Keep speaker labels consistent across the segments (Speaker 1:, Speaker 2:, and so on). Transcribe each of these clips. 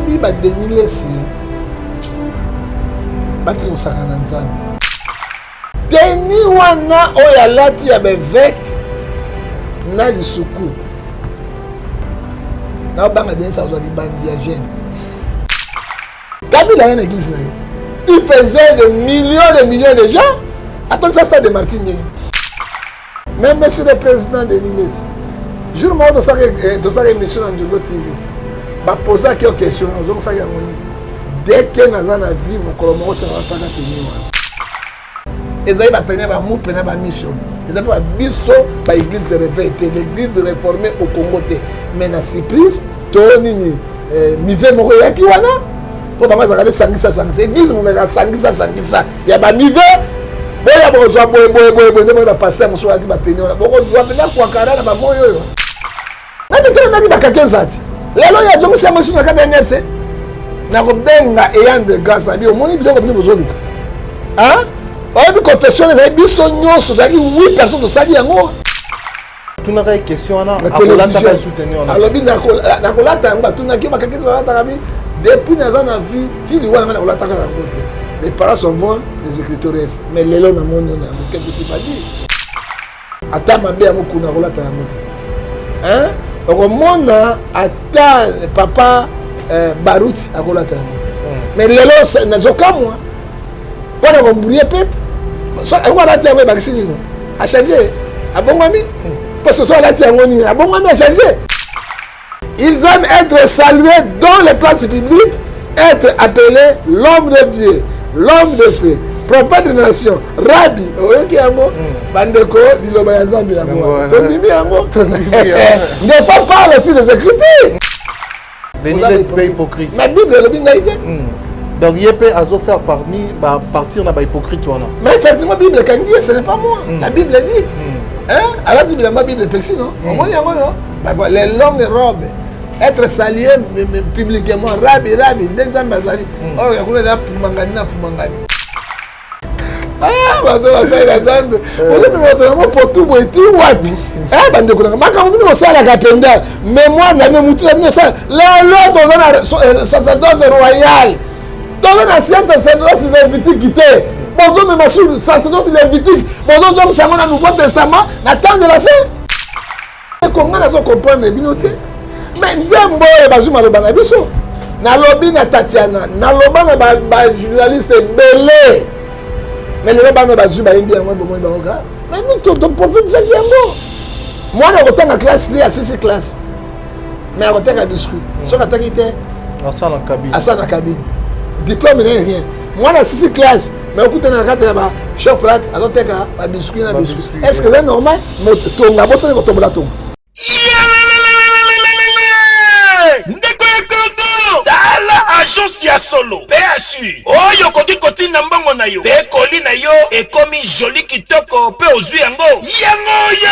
Speaker 1: Oyebi ba Denis Lessi batika kosakana na Nzambe. Teni wana oyo alati ya beveke na lisuku naobanga Denis azwa libandi ya jeune. Kabila ye na église na ye, il faisait des millions de millions de gens, atondisa stade de Martin ndenge. Mais monsieur le président Denis Lessi, jour moko tosalaka émission na Njondo TV, bapozaki yo question, ozongisaki yango nini? Dès que naza na vie, mokolo moko te nalataka teni wana. Ezali bateni ya bamupe na bamission, eza mpe babiso baéglise de réveil te, l'église réformée au Congo te. Mais na surprise to nini, mive moko eyaki wana mpo bango azalaka nde sangisa sangisa église momeka sangisa sangisa ya bamive boya bokozwa boye boye boye boye nde boye bapaster mosusu alati bateni wana bokozwa mpenza kwakara na bamoi oyo nati telemaki bakake nzati. Lelo oyo azongisi yango lisusu na kati ya NRC nakobenga ayant de grâce na bi omoni biloko bino bozoluka. Oyebi confession ezali biso nyonso, tozalaki 8 personnes tosali yango.
Speaker 2: Tunaka ye question wana, akolataka soutenir wana?
Speaker 1: Alobi nakolata yango. Batunaki yo bakakisi balataka bi depuis naza na vie ti liwa nanga nakolataka yango te. Les parents sont bons, les écritures restent. Mais lelo namoni yo na yango, qu'est-ce que tu vas dire? Ata mabe yango kuna akolata yango te. Okomona ata papa Baruti akolata yango te. Mais lelo nazokamwa mpona kombrouye pepe yango alati yango, ebakisi nini? Achange, abongwami. Mpo soso alati yango nini? Abongwami, achange. Ils aiment être salués dans les places publiques, être appelés l'homme de Dieu, l'homme de feu, prophète de nation, rabbi. Oyoki yango, bandeko, liloba ya Nzambe yango wana. Tondimi yango. Des fois parle aussi des Écritures.
Speaker 2: Denis Lessi mpe hypocrite.
Speaker 1: Mais Bible elobi ngai te.
Speaker 2: Donc ye mpe azofaire parmi bapartir na bahypocrite wana.
Speaker 1: Mais effectivement, Bible ekangi ye, ce n'est pas moi. La Bible dit. Hein? Alati bilamba Bible epekisi, non? Omoni yango, non? Bah, voilà, les longues robes, être salué publiquement, rabbi, rabbi, nde Nzambe azali. Or ya kuna eza pumangani na pumangani. Ah, bato basalela Nzambe ozomema bato yango potu boye ti wapi? Bandeko nanga, makambo bino bosalaka mpenza mémoire na bino, mutu na bino esala. Lelo toza na sacerdoce royal, toza na ancien sacerdoce lévitique te. Bozomema sur sacerdoce lévitique, bozozongisa yango na Nouveau Testament na temps de la fin. Konga nazo comprendre bino te. Mais nzembo oyo bazwi maloba na biso, nalobi na Tatiana, naloba na bajournaliste ebele, mais lelo bana bazwi bayembi yango, bomoni bango grave. Mais nous toprofetisaki yango. Mwana akotanga classe te, asisi classe, mais akoteka biscuit. Soki ataki te,
Speaker 2: asala na cabine.
Speaker 1: Asala na cabine, diplôme na ye rien. Mwana asisi classe, mais okutana na kati ya ba Shoprite, azoteka babiscuit na biscuit. Est ce que eza normal? Tonga bosani kotombola tonga.
Speaker 3: Ndeko ya Kongo, tala agence ya solo PSU oyo okoki kotinda mbongo na yo mpe koli na yo ekomi joli kitoko mpe ozwi yango. Yango oyo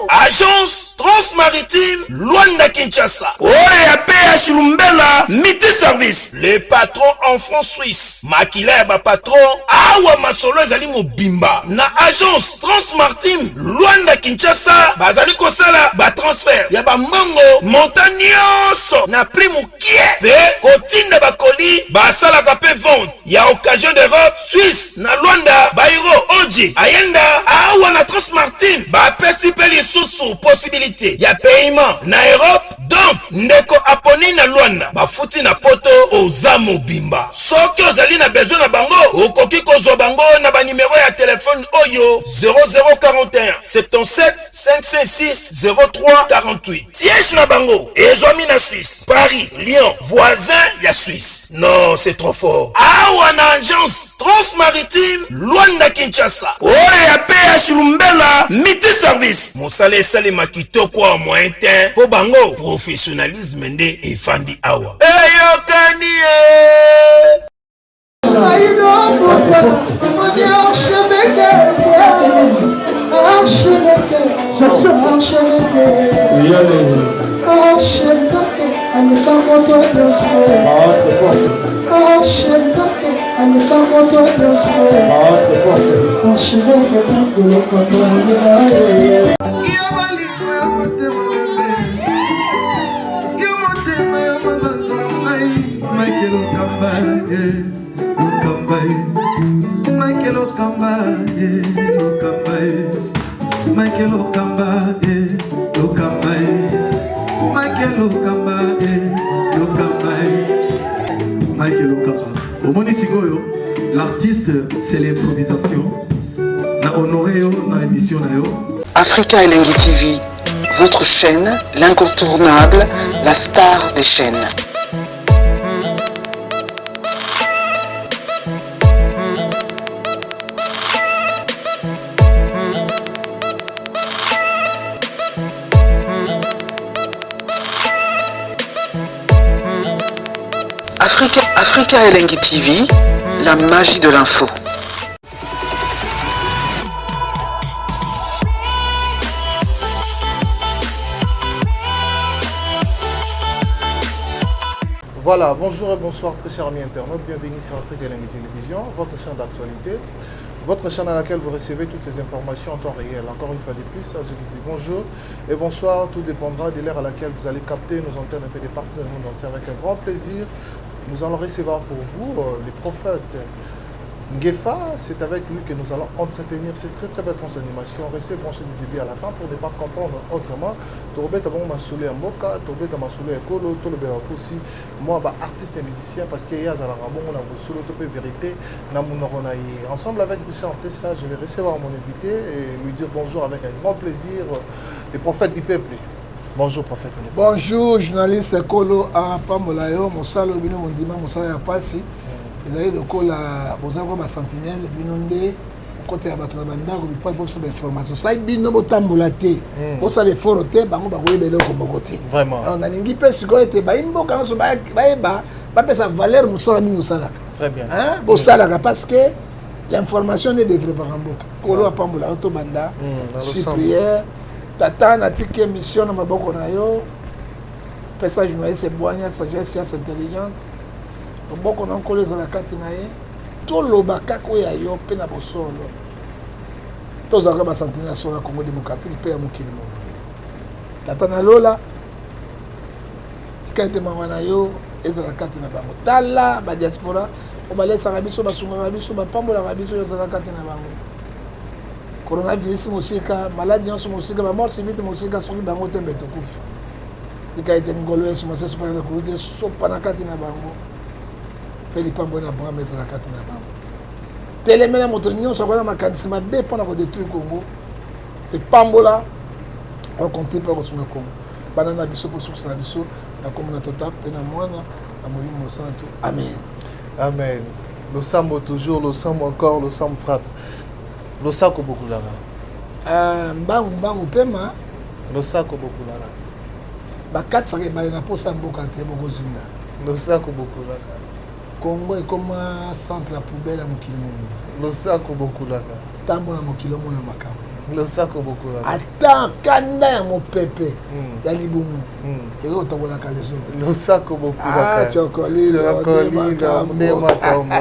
Speaker 3: agence Transmaritime Luanda Kinshasa oyo ya PH Lumbela Multi Service, le patron en franc suisse, makila ya bapatron. Awa masolo ezali mobimba na agence Transmaritime Luanda Kinshasa. Bazali kosala batransfert ya bambongo montant nyonso na prix mokie mpe kotinda bakoli. Basalaka mpe vente ya occasion d'Europe, Suisse na Luanda, baeuro oji ayenda. Awa na Transmartine bapesi mpe lisusu possibilité ya paiement na Europe. Donc ndeko aponi na Luanda, bafuti na Poto, oza mobimba. Soki ozali na besoin na bango, okoki kozwa bango na banimero ya telefone oyo: 0041 77 556 03 48. Siège na bango ezwami na Suisse, Paris, Lyon, voisin ya Suisse. Non, c'est trop fort. Awa na agence Transmaritime Luanda Kinshasa oyo ya PH Lumbela Multi Service, mosala esalema kitoko awa, moyen te, mpo bango professionnalisme nde efandi awa. Eyokani ye.
Speaker 4: Archevêque, aleka moto nyonso. Archevêque, aleka moto nyonso. Archevêque, kolokoto.
Speaker 5: Yo bolingo ya motema bebe, yo motema ya mama nzala ngai. Lokamba, eh, Lokamba, eh. Mike Lokamba, eh, Lokamba, eh. Mike Lokamba, eh, Lokamba, eh. Mike Lokamba, eh, Lokamba, eh. Mike Lokamba. Omoni sikoyo, l'artiste, c'est l'improvisation. Na honoré yo na émission na yo.
Speaker 6: Africa Elengi TV, votre chaîne, l'incontournable, la star des chaînes. Africa, Africa Elengi TV, la magie de l'info.
Speaker 2: Voilà, bonjour et bonsoir très chers amis internautes, bienvenue sur Afrique Elengi Télévision, votre chaîne d'actualité, votre chaîne à laquelle vous recevez toutes les informations en temps réel. Encore une fois de plus, je vous dis bonjour et bonsoir, tout dépendra de l'heure à laquelle vous allez capter nos antennes un peu de partout dans le monde entier. Avec un grand plaisir, nous allons recevoir pour vous les prophètes Ngefa. C'est avec lui que nous allons entretenir cette très très belle tranche d'animation. Restez branchés du début à la fin pour ne pas comprendre autrement. Tobeta bongo masolo ya mboka, tobeta masolo ya ekolo, tolobela aussi moi ba artiste et musicien parce que ye azalaka bongo na bosolo to pe vérité na monoko na ye. Ensemble avec Richard Tessa, je vais recevoir mon invité et lui dire bonjour avec un grand plaisir, le prophète du peuple. Bonjour prophète.
Speaker 1: Bonjour journaliste Kolo apambola yo mosala oyo bino mondima mosala ya pasi ezali lokola boza kwa ba sentinelle bino nde okotela bato na bandako bipai mpo biso bainformation sai bino botambola te bosala effort te bango bakoyeba eloko moko te.
Speaker 2: Vraiment.
Speaker 1: Alors nalingi mpe sikoyo ete bayimboka nyonso bayeba bapesa valeur mosala bino bosalaka.
Speaker 2: Très bien.
Speaker 1: Hein? Bosalaka parce que l'information nde développaka mboka. Kolo apambola yo tobanda
Speaker 2: na
Speaker 1: sur
Speaker 2: losambo.
Speaker 1: prière. Tata, natiki émission na maboko na yo, pesa journaliste ebwanya, sagesse, science, intelligence, loboko na nkolo ezala kati na ye, toloba kaka oyo ya yo mpe na bosolo, tozalaka basentinelle ya solo ya Congo démocratique mpe ya mokili mobimba. Tata na lola, tika ete mawa na yo ezala kati na bango. Tala badiaspora oyo balesaka biso, basungaka biso, bapambolaka biso, oyo ezala kati na bango. Coronavirus mosika, maladi nyonso mosika, bamort subite mosika, soki bango te mbe tokufi. Tika ete ngolo Yesu Masiya esopaka na kulutu, esopa na kati na bango, mpe lipamboli na Abraham ezala kati na bango. Telemela moto nyonso akoya na makanisi mabe mpo na kodétruire Congo, epambola bakonte mpe bakosunga Congo. Bana na biso kosukisa na biso na kombo na Tata mpe na Mwana na Molimo Mosantu. Amen.
Speaker 2: Amen. Losambo toujours, losambo encore, losambo frappe. Losako bokulaka.
Speaker 1: Mbangu mbangu pema.
Speaker 2: Losako bokulaka.
Speaker 1: Bakatisaka ebale na posa ya mboka te, bokozinda.
Speaker 2: Losako bokulaka.
Speaker 1: Congo ekoma centre ya poubelle ya mokili mobimba.
Speaker 2: Losako bokulaka.
Speaker 1: Tambola mokili omona makambo.
Speaker 2: Losako bokulaka.
Speaker 1: Ata kanda ya mopepe ya libumu ekoki kotambolaka leso te.
Speaker 2: Losako bokulaka.
Speaker 1: Ah, chokolilo,
Speaker 2: Chokolilo,
Speaker 1: nde makambo.
Speaker 2: nde makambo.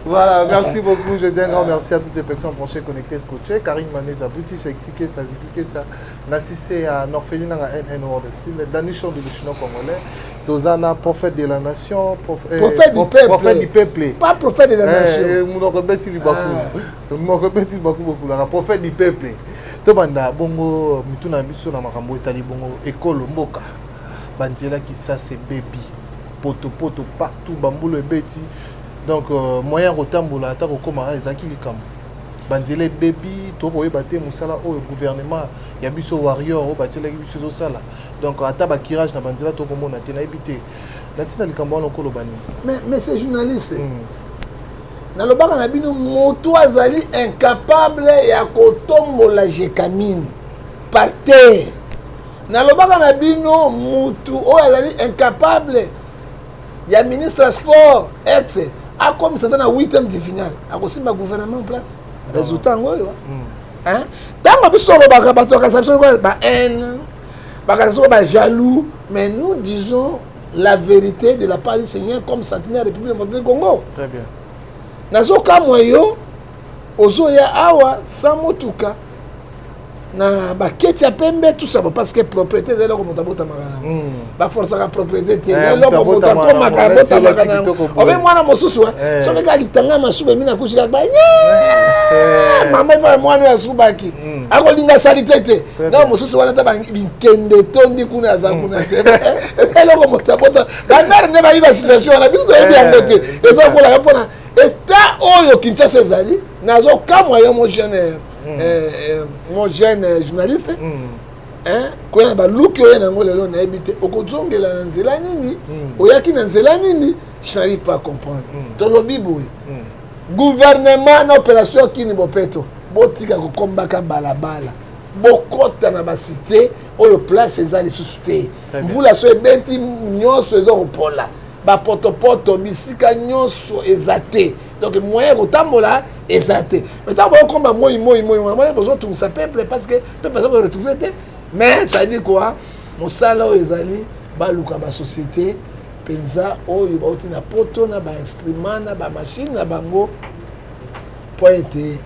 Speaker 2: Voilà, merci beaucoup. Je dis un grand merci à toutes les personnes branchées, connectées, scotchées. Karine Maneza, British, Exike, Saviki Kesa, Nassissé à Norphelina, NN World Style, Dani Chon du Chinois congolais, Tozana, prophète de la nation,
Speaker 1: Prophète du peuple.
Speaker 2: Prophète du peuple.
Speaker 1: Pas prophète de la nation.
Speaker 2: Munoko beti libaku. Munoko beti libaku bokulaka, prophète du peuple. Tobanda bongo mituna biso na makambo etali bongo ekolo mboka. Banzela Kisasa ebebi. Poto poto partout bambulu ebeti. Donc moyen kotambola ata kokoma ezalaki likambo. Banzela ebebi, tokoyeba te mosala oyo gouvernement ya biso warrior oyo batielaki biso ezosala. Donc ata ba curage na banzela tokomona te, nayebi te. Na ntina likambo wana okoloba nini?
Speaker 1: Mais ces journalistes, nalobaka na bino moto azali incapable ya kotombola Gécamines par terre. Nalobaka na bino motu oyo azali incapable ya ministre ya sport ex akomisa ata na 8e de finale akosimba gouvernement en place. Résultat yango oyo. Hein? Ntango biso tolobaka bato bakasa biso lokola ba haine, bakasa biso ba jaloux, mais nous disons la vérité de la part du Seigneur comme sentinelle de la République démocratique du Congo.
Speaker 2: Très bien.
Speaker 1: Nazokamwa yo ozoya awa sans motuka. Na baketi ya pembe, tout ça, parce que propriété eza eloko moto abotamaka nango. Baforsaka propriété te.
Speaker 2: Eh,
Speaker 1: eloko
Speaker 2: moto
Speaker 1: moto
Speaker 2: abotamaka
Speaker 1: akomaka,
Speaker 2: nango, neti
Speaker 1: abotamaka
Speaker 2: olati
Speaker 1: nango.
Speaker 2: kitoko boye.
Speaker 1: Obe mwana mosusu, soki kaka litanga masuba emi na kushi kaka ba mama efa mwana oyo asubaki akolinga saleté te.
Speaker 2: Très
Speaker 1: Na
Speaker 2: bien.
Speaker 1: mosusu wana ta binkende etondi kuna, aza kuna te. Eza eloko moto abota. Bamare nde bayi basituation wana, biso toyebi yango te. Eza kolaka mpona état oyo Kinshasa ezali. Nazokamwa yo, mon jeune journaliste, hein, koya na baluki oyo nango lelo, nayebi te okozongela na nzela nini, oyaki na nzela nini, je n'arrive pas à comprendre. Tolobi boye, gouvernement na opération Kin Bopeto, botika kokombaka balabala, bokɔta na bacité oyo place eza lisusu te.
Speaker 2: Très bien.
Speaker 1: Mvula so ebeti, nyonso eza kopola, bapotopoto bisika nyonso eza te. Donc moyen ya kotambola eza te. Mais ntango bokomba moi moi moi moi, bozotungisa peuple, parce que peuple aza koretrouve te. Mais ça dit quoi? Mosala oyo ezali, baluka basociété mpenza oyo bauti na poto na bainstrument na bamachine na bango, mpo ete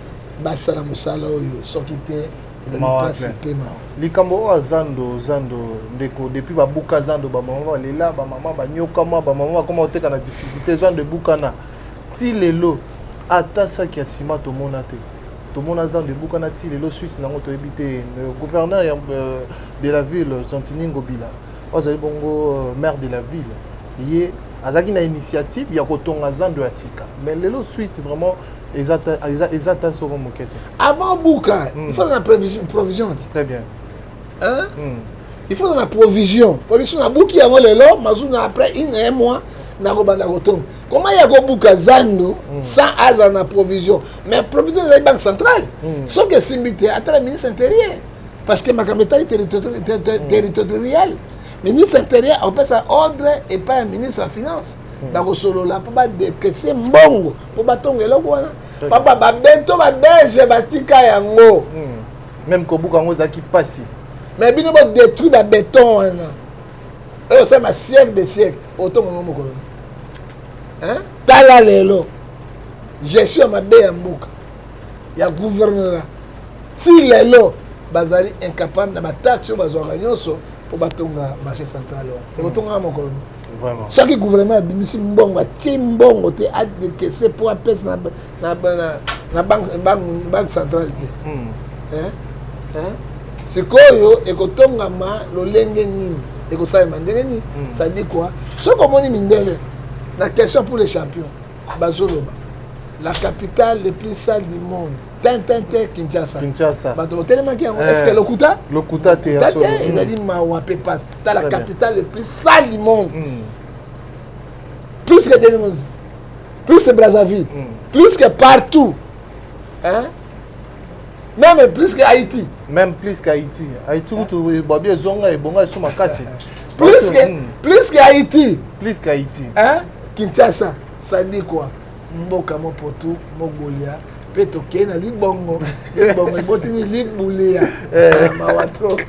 Speaker 1: basala mosala oyo. Soki te, ezali
Speaker 2: Mawa
Speaker 1: mpasi
Speaker 2: te.
Speaker 1: mpe mawa.
Speaker 2: Likambo oyo ya zando, zando ndeko, depuis babuka zando, bamama balela, bamama banyokama, bamama bakoma koteka na difficulté. Zando ebukana ti lelo, ata saki ya nsima tomona te. Tomona zando ebukana ti lelo, suite nango toyebi te. Le gouverneur de la ville, Gentiny Ngobila, oyo azali bongo maire de la ville, ye azalaki na initiative ya kotonga zando ya sika, mais lelo suite vraiment eza ta soko moke te.
Speaker 1: Avant buka, il faut na provision.
Speaker 2: Très bien.
Speaker 1: Hein? Il faut na provision. Nabuki yango lelo, mazuna après un mois nakobanda kotonga. Koma ya kobuka zando sans azala na provision? Mais provision ezali banque centrale. Soki esimbi te, atala ministre intérieur, parce que makambo etali territorial, ministre intérieur akopesa ordre epai ya ministre ya finance, bakosolola mpo badekese mbongo mpo batonga eloko wana. Papa, babeto babelge batika yango.
Speaker 2: Même kobuka yango ezalaki mpasi.
Speaker 1: Mais bino bodétruire babéton wana oyo osalema siècle de siècle, otonga yango mokolo. Hein? Tala lelo gestion ya mabe ya mboka ya gouvernorat. Ti lelo bazali incapable na bataxe oyo bazwaka nyonso mpo batonga marché central wana. Ekotongaka mokolo nini?
Speaker 2: Vraiment.
Speaker 1: Soki gouvernement abimisi mbongo, atie mbongo te, adekese mpo apesa na banque centrale te. Hein? Hein? Sikoyo ekotongama lolenge nini? Ekosalema ndenge nini? Ça dit quoi? Soki omoni mindele na question pour les champions bazoloba la capitale le plus sale du monde, tintin te, Kinshasa.
Speaker 2: Kinshasa.
Speaker 1: Bato botelemaki yango.
Speaker 2: Eh.
Speaker 1: Est ce que lokuta?
Speaker 2: Lokuta te ya
Speaker 1: Ta
Speaker 2: solo.
Speaker 1: te, ezali mawa mpe pasi. Ta la
Speaker 2: Très bien.
Speaker 1: capitale le plus sale du monde, plus que Denimozi, plus que Brazzaville, plus que partout, hein? Même plus que Haïti.
Speaker 2: Même plus qu'Haïti. Haïti kutu babi ezonga ebonga eso makasi.
Speaker 1: Plus que Haïti.
Speaker 2: Plus qu'Haïti.
Speaker 1: Hein? Kinshasa, ça dit quoi? Mboka mopotu mogolia mpe tokei na libongo, libongo ebotini libulia. Mawa trop.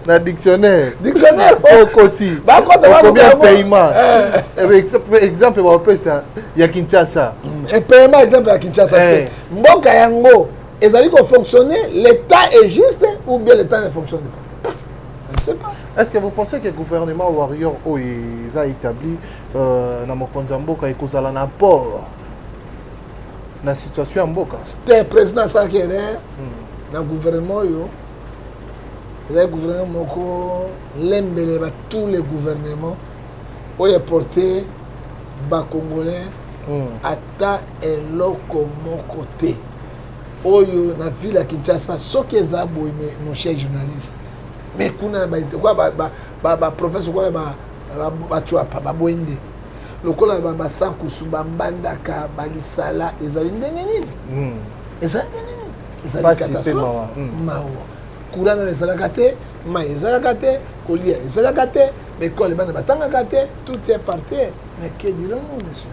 Speaker 2: Na dictionnaire.
Speaker 1: Dictionnaire.
Speaker 2: So okoti
Speaker 1: Bakota.
Speaker 2: okomi
Speaker 1: Baluka yango.
Speaker 2: paiement. Exemple bapesa ya Kinshasa.
Speaker 1: Paiement, exemple ya Kinshasa. Parce que mboka yango ezali kofonctionner, l'état est juste ou bien l'état ne fonctionne pas, je ne sais pas.
Speaker 2: Est-ce que vous pensez que le gouvernement warrior oyo eza établi na mokonzi ya mboka ekozala na apport na situation ya mboka?
Speaker 1: Te, président asalaki erreur na gouvernement oyo. Ezali gouvernement moko lembele ba tous les gouvernements oyo eporte bacongolais ata eloko moko te. Oyo na ville ya Kinshasa, soki eza boye, mon cher journaliste, mais kuna na baprovince lokola batshuapa, baboende, lokola basankusu, bambandaka, balisala, ezali ndenge nini? Ezali ndenge nini? Ezali
Speaker 2: Pasi mpe
Speaker 1: catastrophe.
Speaker 2: mawa.
Speaker 1: Mawa. Courant nano ezalaka te, mai ezalaka te, kolia ezalaka te, baekole bana batangaka te, tout est par terre. Mais que dirons-nous, monsieur?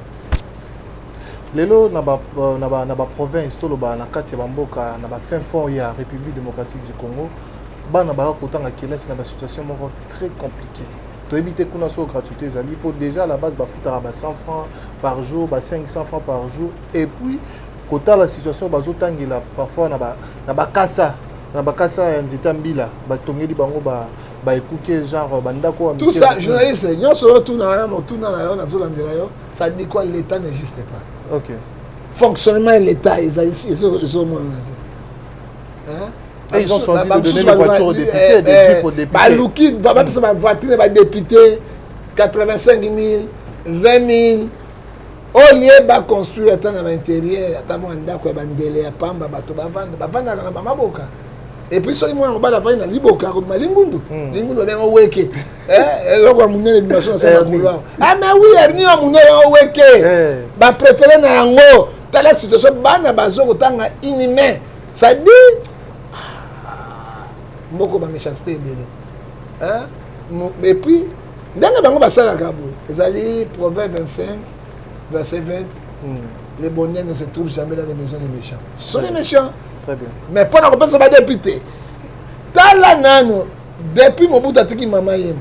Speaker 2: Lelo na baprovince, toloba na kati ya bamboka na bafin fond ya République démocratique du Congo, bana baka kotanga kelasi na basituation moko très compliqué. Toyebi te kuna so gratuité ezali, mpo déjà à la base bafutaka ba 100 francs par jour, ba 500 francs par jour, et puis kotala situation bazotangela parfois na bakasa. Na bakasa ya nzete ya mbila, batongeli bango ba baekuke, genre bandako ya
Speaker 1: Tout ça, journaliste nyonso oyo tuna wana, motuna na yo nazolandela yo. Ça dit quoi? L'état n'existe pas. Fonctionnement ya l'état ezali ezomonana te. Hein?
Speaker 2: Et ils ont choisi de donner des voitures aux députés, des jeeps aux députés.
Speaker 1: Baluki bapesa bavoiture, badéputé 85 000, 20 000, au lieu baconstruire ata na baintérieur, ata mwa ndako ya bandele ya pamba, bato bavanda, bavandaka na bamaboka. Et puis soki mwana mobali avandi na liboka, akobima lingundu. Lingundu babenga weke. Eloko ya monene ebima so na se makolo awa. Ah mais oui, hernie ya monene yango weke. Bapréféré na yango. Tala situation, bana bazo kotanga inhumain. Ça dit moko baméchanceté ebele. Hein? Et puis ndenge bango basalaka boye, ezali Proverbe 25 verset 20: "Le bonheur ne se trouve jamais dans les maisons des méchants." Ce sont les méchants.
Speaker 2: Très bien.
Speaker 1: Mais mpo na kopesa badéputé, tala nano, depuis Mobutu atiki mama yemo,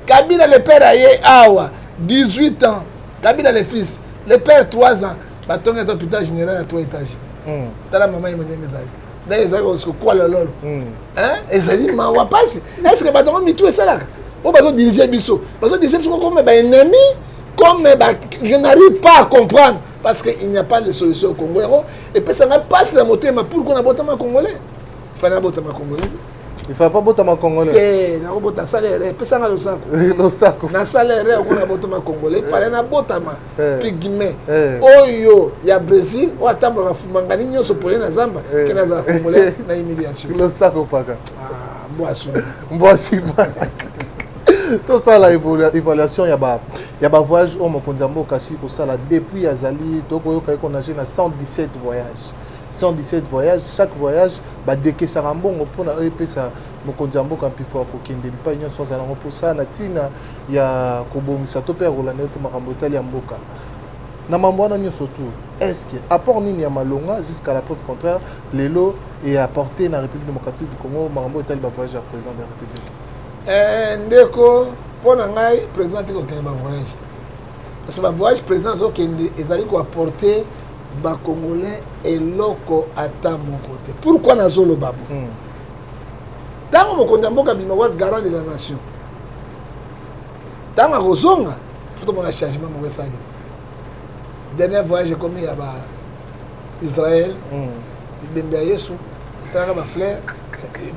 Speaker 1: Kabila le père aye awa 18 ans, Kabila le fils, le père 3 ans, batongi ata hôpital général ya 3 étages. Tala mama yemo ndenge ezali, ndenge ezali kokwala lolo. Ezali mawa, pasi. Est ce que bato yango mitu esalaka? Oyo bazodirige biso, bazodirige biso comme baennemi, comme ba, je n'arrive pas à comprendre, parce que il n'y a pas de solution au Congo. Yango epesanga mpasi na motema. Pourquoi nabotama congolais? Fallait nabotama congolais te.
Speaker 2: Il fallait pas botama congolais.
Speaker 1: Te, nakobota salaire, epesanga losako.
Speaker 2: Losako.
Speaker 1: Na salaire oko nabotama congolais, fallait nabotama pygmée oyo ya Brésil, oyo atambolaka fumangani nyonso pole na zamba, ke nazala congolais na humiliation.
Speaker 2: Losako paka.
Speaker 1: Ah, mbwasu.
Speaker 2: Mbwasi. Tosala évaluation ya bavoyage oyo mokonzi ya mboka asi kosala depuis azali. Tokoyoka ye konage na 117 voyage, 117 voyage. Chaque voyage badekesaka mbongo mpona oyo epesa mokonzi ya mboka mpifo ya kokende bipai nyonso azala yango mposala na ntina ya kobongisa to mpe ya kolanda yo to makambo etali ya mboka. Na mambo wana nyonso tu, est ce que apport nini ya malonga, jusqu'à la preuve contraire, lelo eapporté na République démocratique du Congo, makambo etali bavoyage ya président de la République?
Speaker 1: Ndeko, mpo na ngai, président te kokende bavoyage, parce que bavoyage président azokende ezali koapporte bacongolais eloko ata moko te. Pourquoi nazoloba bo? Ntango mokonzi ya mboka abima wa garant de la nation, ntango akozonga, faut tomona changement moko esali. Dernier voyage ekomi ya ba Israel, bibembe ya Yesu, esalaka bafleur,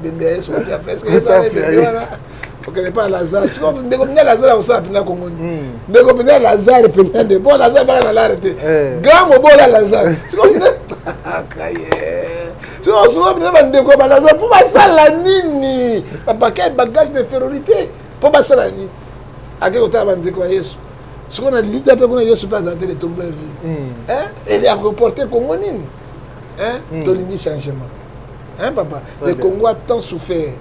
Speaker 1: bibembe ya Yesu kotia fleur. Ebembe wana okende pa Lazare. Siko ndeko mpenza Lazare akosala mpenza Kongo nini? Ndeko mpenza Lazare mpenza nde bo Lazare baka na lare te, grand mobola Lazare. Siko siko osolo mpenza bandeko ya balazare mpo basala nini? Bapake bagage d'infériorité mpo basala nini? Ake kotala bandeko ya Yesu. Sikoyo na lita mpe kuna Yesu mpe azala te, le tombeau est vide. Akoporte Kongo nini? Tolingi changement, hein, papa.
Speaker 2: Très
Speaker 1: Le
Speaker 2: bien.
Speaker 1: Congo a tant souffert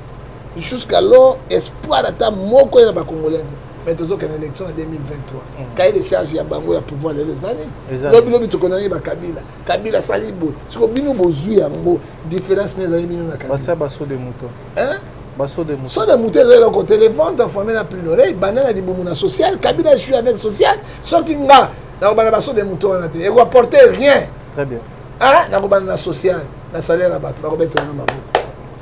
Speaker 1: jusqu'alors, espoir ata moko ye na bacongolais te. Mais tozokende élection na 2023. Cahier de charge ya bango ya pouvoir lelo eza nini?
Speaker 2: Eza.
Speaker 1: Lobi lobi tokondani bakabila, Kabila asali boye. Siko bino bozwi yango, différence ne ezali bino na Kabila?
Speaker 2: Basia basaut de mouton.
Speaker 1: Hein?
Speaker 2: Basaut de mouton.
Speaker 1: Saut de mouton ezali eloko te. Le ventre affamé n'a plus l'oreille. Banda na libumu na social, Kabila joue avec social. Soki nga nakobanda basaut de mouton wana te, ekoapporte rien.
Speaker 2: Très bien.
Speaker 1: Ah, nakobanda na social, na salaire ya bato, bakobetelanga maboko.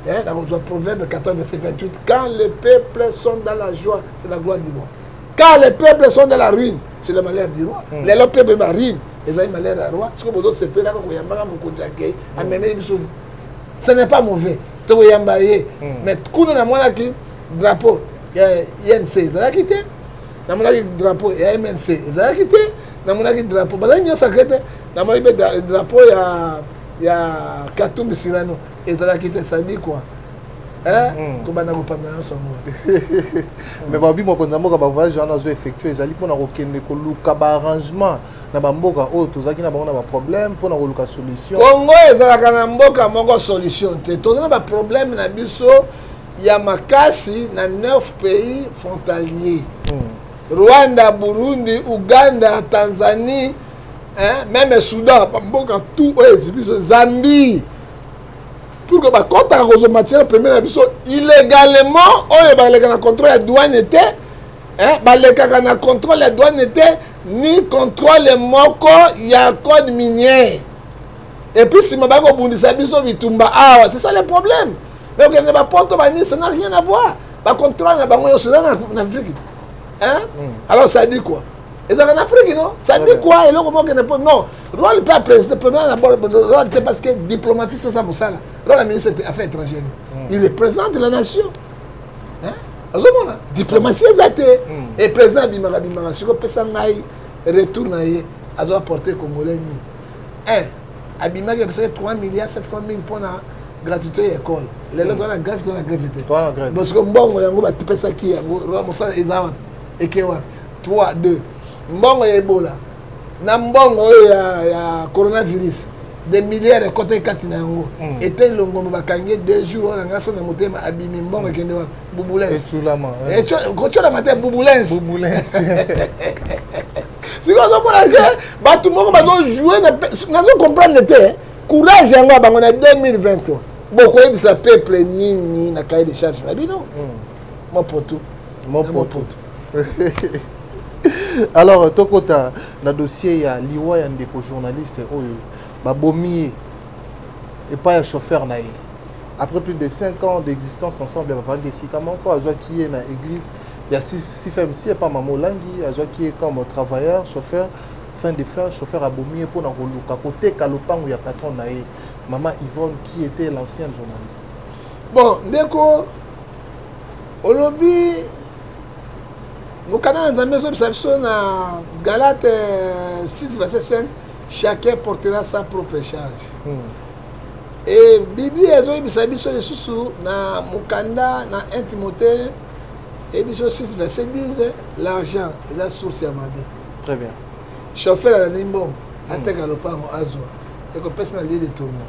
Speaker 1: Hein, nakozwa Proverbe 14 verset 28: "Quand les peuples sont dans la joie, c'est la gloire du roi. Quand les peuples sont dans la ruine, c'est le malheur du roi." Lelo peuple ba ruine, ezali malheur ya roi. Sikoyo bozosepelaka koyambaka mokonzi akei, amemeli biso nini? Ce n'est pas mauvais, tokoyamba ye. Mais kuna namonaki drapeau ya UNC ezalaki te, namonaki drapeau ya MNC ezalaki te, namonaki drapeau bazali nyonso ake te, namonaki mpe drapeau ya Katumbi Sirano ezalaki te. Ça dit quoi, hein? Kobanda kopanza nyonso yango.
Speaker 2: Mais babi mokonzi ya mboka, bavoyage wana azo effectue ezali mpona kokende koluka baarrangement na bamboka oyo tozalaki na bango na baproblème, mpona koluka solution.
Speaker 1: Congo ezalaka na mboka moko solution te. Toza na baproblème na biso ya makasi na 9 pays frontaliers: Rwanda, Burundi, Uganda, Tanzanie, hein, même Soudan, bamboka tout oyo ezipi biso, Zambie, pour que bakɔtaka kozwa matière première na biso illégalement, oyo baleka na contrôle ya douane te, hein, balekaka na contrôle ya douane te, ni contrôle moko ya code minière. Et puis nsima baki kobundisa biso bitumba awa. C'est ça le problème. Mais okende bapoto banini, ça n'a rien à voir. Bacontrôle na bango nyonso eza na Afrique, hein? Alors ça dit quoi? Ezalaka na Afrique, non? Ça dit quoi? Eloko moko okende po non rôle mpe ya président président na rôle te, parce que diplomatie sosa mosala, rôle ya ministre des affaires étrangères, il représente la nation, hein? Azomona diplomatie eza te. E président abimaka bimaka sikoyo, opesa ngai retour na ye, azo apporter Congolais nini? Un abimaki, apesaki 3 milliards 700 000 mpona gratuité ya école. Lelo toza na grève, toza na grève te.
Speaker 2: Toza na grève.
Speaker 1: Parce que mbongo yango batipesaki yango, mosala eza wapi? Eke wapi? 3 2 mbongo ya Ebola na mbongo oyo ya coronavirus, des milliards ekɔtaki kati na yango. Ete Longombo bakangi ye 2 jours oyo na ngai sa na motema, abimi, mbongo ekende wapi? Bubulens.
Speaker 2: Esulama.
Speaker 1: Kotyolama te, bubulens.
Speaker 2: Bubulens.
Speaker 1: Sikoyo ozomona te, bato moko bazojoue, nazocomprendre te courage yango ya bango. Na 2023 bokoyebisa peuple nini na cahier de charge na bino? Mopotu.
Speaker 2: Mopotu. Alors tokota na dossier ya liwa ya ndeko journaliste oyo babomi ye epai ya chauffeur na ye après plus de 5 ans d'existence ensemble. Bavandi esika moko, azwaki ye na église ya CFMC epa Mama Olangi, azwaki ye comme travailleur chauffeur. Fin de fin, chauffeur abomi ye mpona koluka koteka lopango ya patron na ye, Mama Yvonne, qui était l'ancienne journaliste.
Speaker 1: Bon, ndeko, olobi mokanda na Nzambe ezobisa biso na Galate 6 verset 5: chacun portera sa propre charge. E Biblia ezoyebisa biso lisusu na mokanda na 1 Timothée, eyebi biso 6 verset 10: l'argent eza source ya mabe.
Speaker 2: Très bien.
Speaker 1: Chauffeur alandi mbongo, ateka lopango, azwa, ekopesa na lieu de tourment.